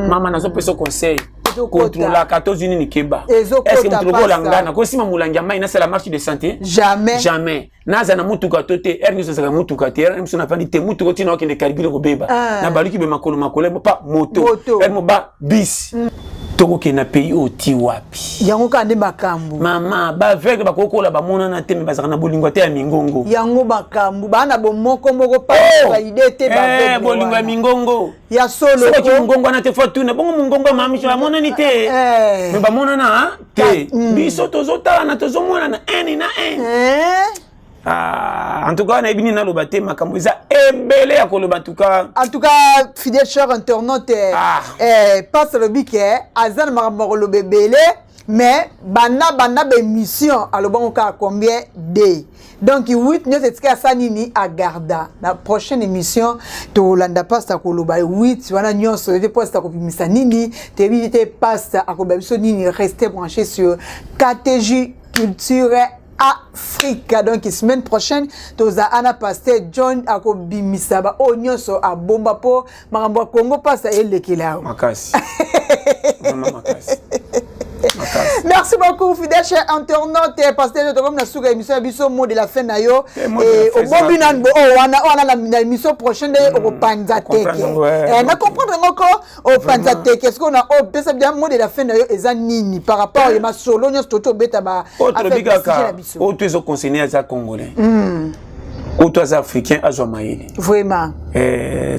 [SPEAKER 1] Mama, nazopesa conseil.
[SPEAKER 2] Ezokota.
[SPEAKER 1] Kontrolaka tozwi nini, keba.
[SPEAKER 2] Ezokota,
[SPEAKER 1] Est-ce moto lokola
[SPEAKER 2] pasta.
[SPEAKER 1] nga nakosima molangi ya mai, nasala marche de santé?
[SPEAKER 2] Jamais.
[SPEAKER 1] Jamais. Naza na mutuka to te, ere nyonso ezalaka mutuka te. Ere mosusu nafandi te, mutuka otina okende calcul kobeba.
[SPEAKER 2] Ah.
[SPEAKER 1] Nabaluki be makolo makolo pa moto.
[SPEAKER 2] Moto.
[SPEAKER 1] Ere mo ba bis. Tokokende na pays oyo ti wapi?
[SPEAKER 2] Yango kaka nde makambo.
[SPEAKER 1] Mama, baaveugle bakokola bamonana te, me bazalaka na bolingo te ya mingongo.
[SPEAKER 2] Yango makambo, baa na bomoko moko paide te.
[SPEAKER 1] Oh! Bolingo ya mingongo.
[SPEAKER 2] Ya solo.
[SPEAKER 1] Soki mongongo wana te, fo tuna bongo mongongo ya mamiso bamonani te, me bamonana te. Biso tozotalana, tozomonana ene na ene. Ah, en tout cas nayebi nini naloba te, makambo eza ebele ya koloba, en tout cas.
[SPEAKER 2] En tout cas, fidèle cher internaute, ah. Passe alobi ke aza na makambo ya koloba ebele, mais banda banda baémission alobango kaka combien de, donc 8 nyonso etika asa nini agarda. Na prochaine émission tolanda pasteur akoloba 8 wana nyonso ete pasteur akobimisa nini, toyebi te pasteur akoloba biso nini. Restez branché sur KTJ Culture Afrique. Donc semaine prochaine toza ana pasteur John akobimisa ba oyo nyonso abomba mpo makambo ya Congo mpasa elekela.
[SPEAKER 1] Makasi, makasi.
[SPEAKER 2] Merci beaucoup, fidèle cher internaute. Pasteur, tokomi na suka émission ya biso. Mot de la fin na yo, obombi nani bo oyo wana wana na émission prochaine nde okopanza teke na comprendre yango ko opanza teke. Sikoyo na oyo pesa bien, mot de la fin na yo eza nini par rapport ya masolo nyonso toti obeta ba?
[SPEAKER 1] Oyo tolobi kaka, oyo to ezoconcerner aza Congolais, oyo to aza Africain, azwa mayele.
[SPEAKER 2] Vraiment.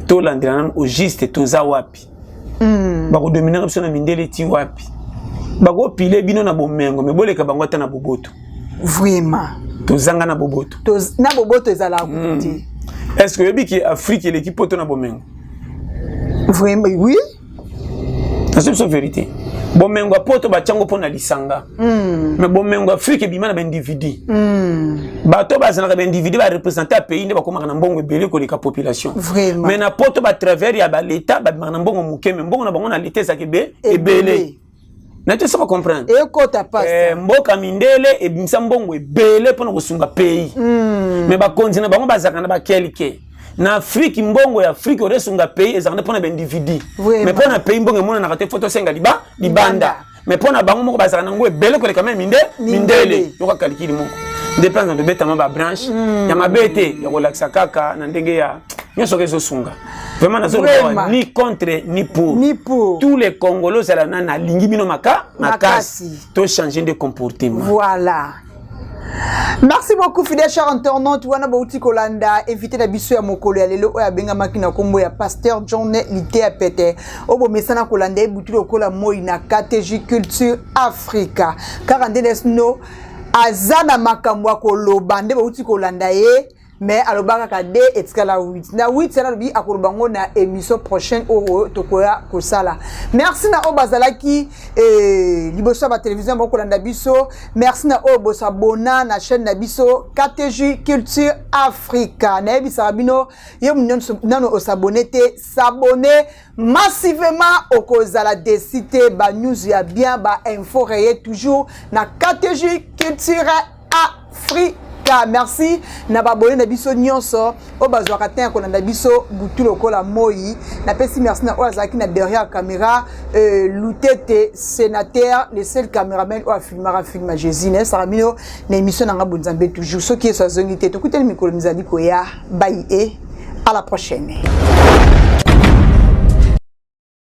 [SPEAKER 1] Tolandela nanu au juste toza wapi. Bakodominaka biso na mindele ti wapi? Bakopile bino na bomengo, me boleka bango ata na boboto.
[SPEAKER 2] Vraiment.
[SPEAKER 1] Tozanga na boboto.
[SPEAKER 2] Na boboto ezalaka te.
[SPEAKER 1] Est ce que oyebi ke Afrique eleki Poto na bomengo?
[SPEAKER 2] Vraiment, oui.
[SPEAKER 1] Nazo biso vérité, bomengo ya Poto batiango mpo na lisanga, mais bomengo Afrique ebima na baindividu. Bato bazalaka baindividu, bareprésente ya pays nde bakomaka na mbongo ebele koleka population. Mais na Poto, batravers ya baleta, babimaka na mbongo moke, mais mbongo na bango na leta ezalaka ebele. Na te soka comprendre.
[SPEAKER 2] Ekota.
[SPEAKER 1] Eh, mboka mindele ebimisa mbongo ebele mpona kosunga pays, mais bakonzi na bango bazalaka na bakelke. Na Afrique, mbongo ya Afrique oyo esunga pays ezalaka nde mpona baindividu, mais mpona pays mbongo emonanaka te, fo tosenga libanda. Mais mpona bango moko bazalaka nango ebele koleka me mindele. Yoka kalikili moko nde mpe nzambe tobetama babranche ya mabe te, ya kolakisa kaka na ndenge ya nyonso oyo ezosunga. Vraiment, nazoloba ni contre ni pour.
[SPEAKER 2] Ni pour.
[SPEAKER 1] Tous les Congolais ozala na nalingi bino maka makasi, tochange nde comportement.
[SPEAKER 2] Voilà. Merci beaucoup, fidèle cher internaute. Wana bauti kolanda invité na biso ya mokolo ya lelo oyo abengamaki na kombo ya pasteur John Litea Pete. Oyo bomesana kolanda ye butu lokola moi na KTJ Culture Africa. Kaka nde no aza na makambo ya koloba nde bauti kolanda ye, mais aloba kaka de etikala 8 na 8 wana, alobi akoloba ngo na émission prochaine oyo tokoya kosala. Merci na oyo bazalaki liboso ya batelevizio bakolanda biso. Merci na oyo bosabona na chaîne na biso KTJ Culture Africa. Nayebisaka bino, ye nano osabone te, s'abonner massivement, okozala déçu te. Banews ya bien, bainfo réel, toujours na KTJ Culture Africa. Merci na babone na biso nyonso oyo bazwaka te ya kolanda biso butu lokola moi. Napesi merci na oyo azalaki na derrière caméra, Lutete Sénateur, le seul caméraman oyo afilmaka film ya Jésus. Nayesaka bino na émission na nga Bonzambe toujours. Soki Yesu azongi te, tokuteli mikolo mizali koya. Bai e à la prochaine.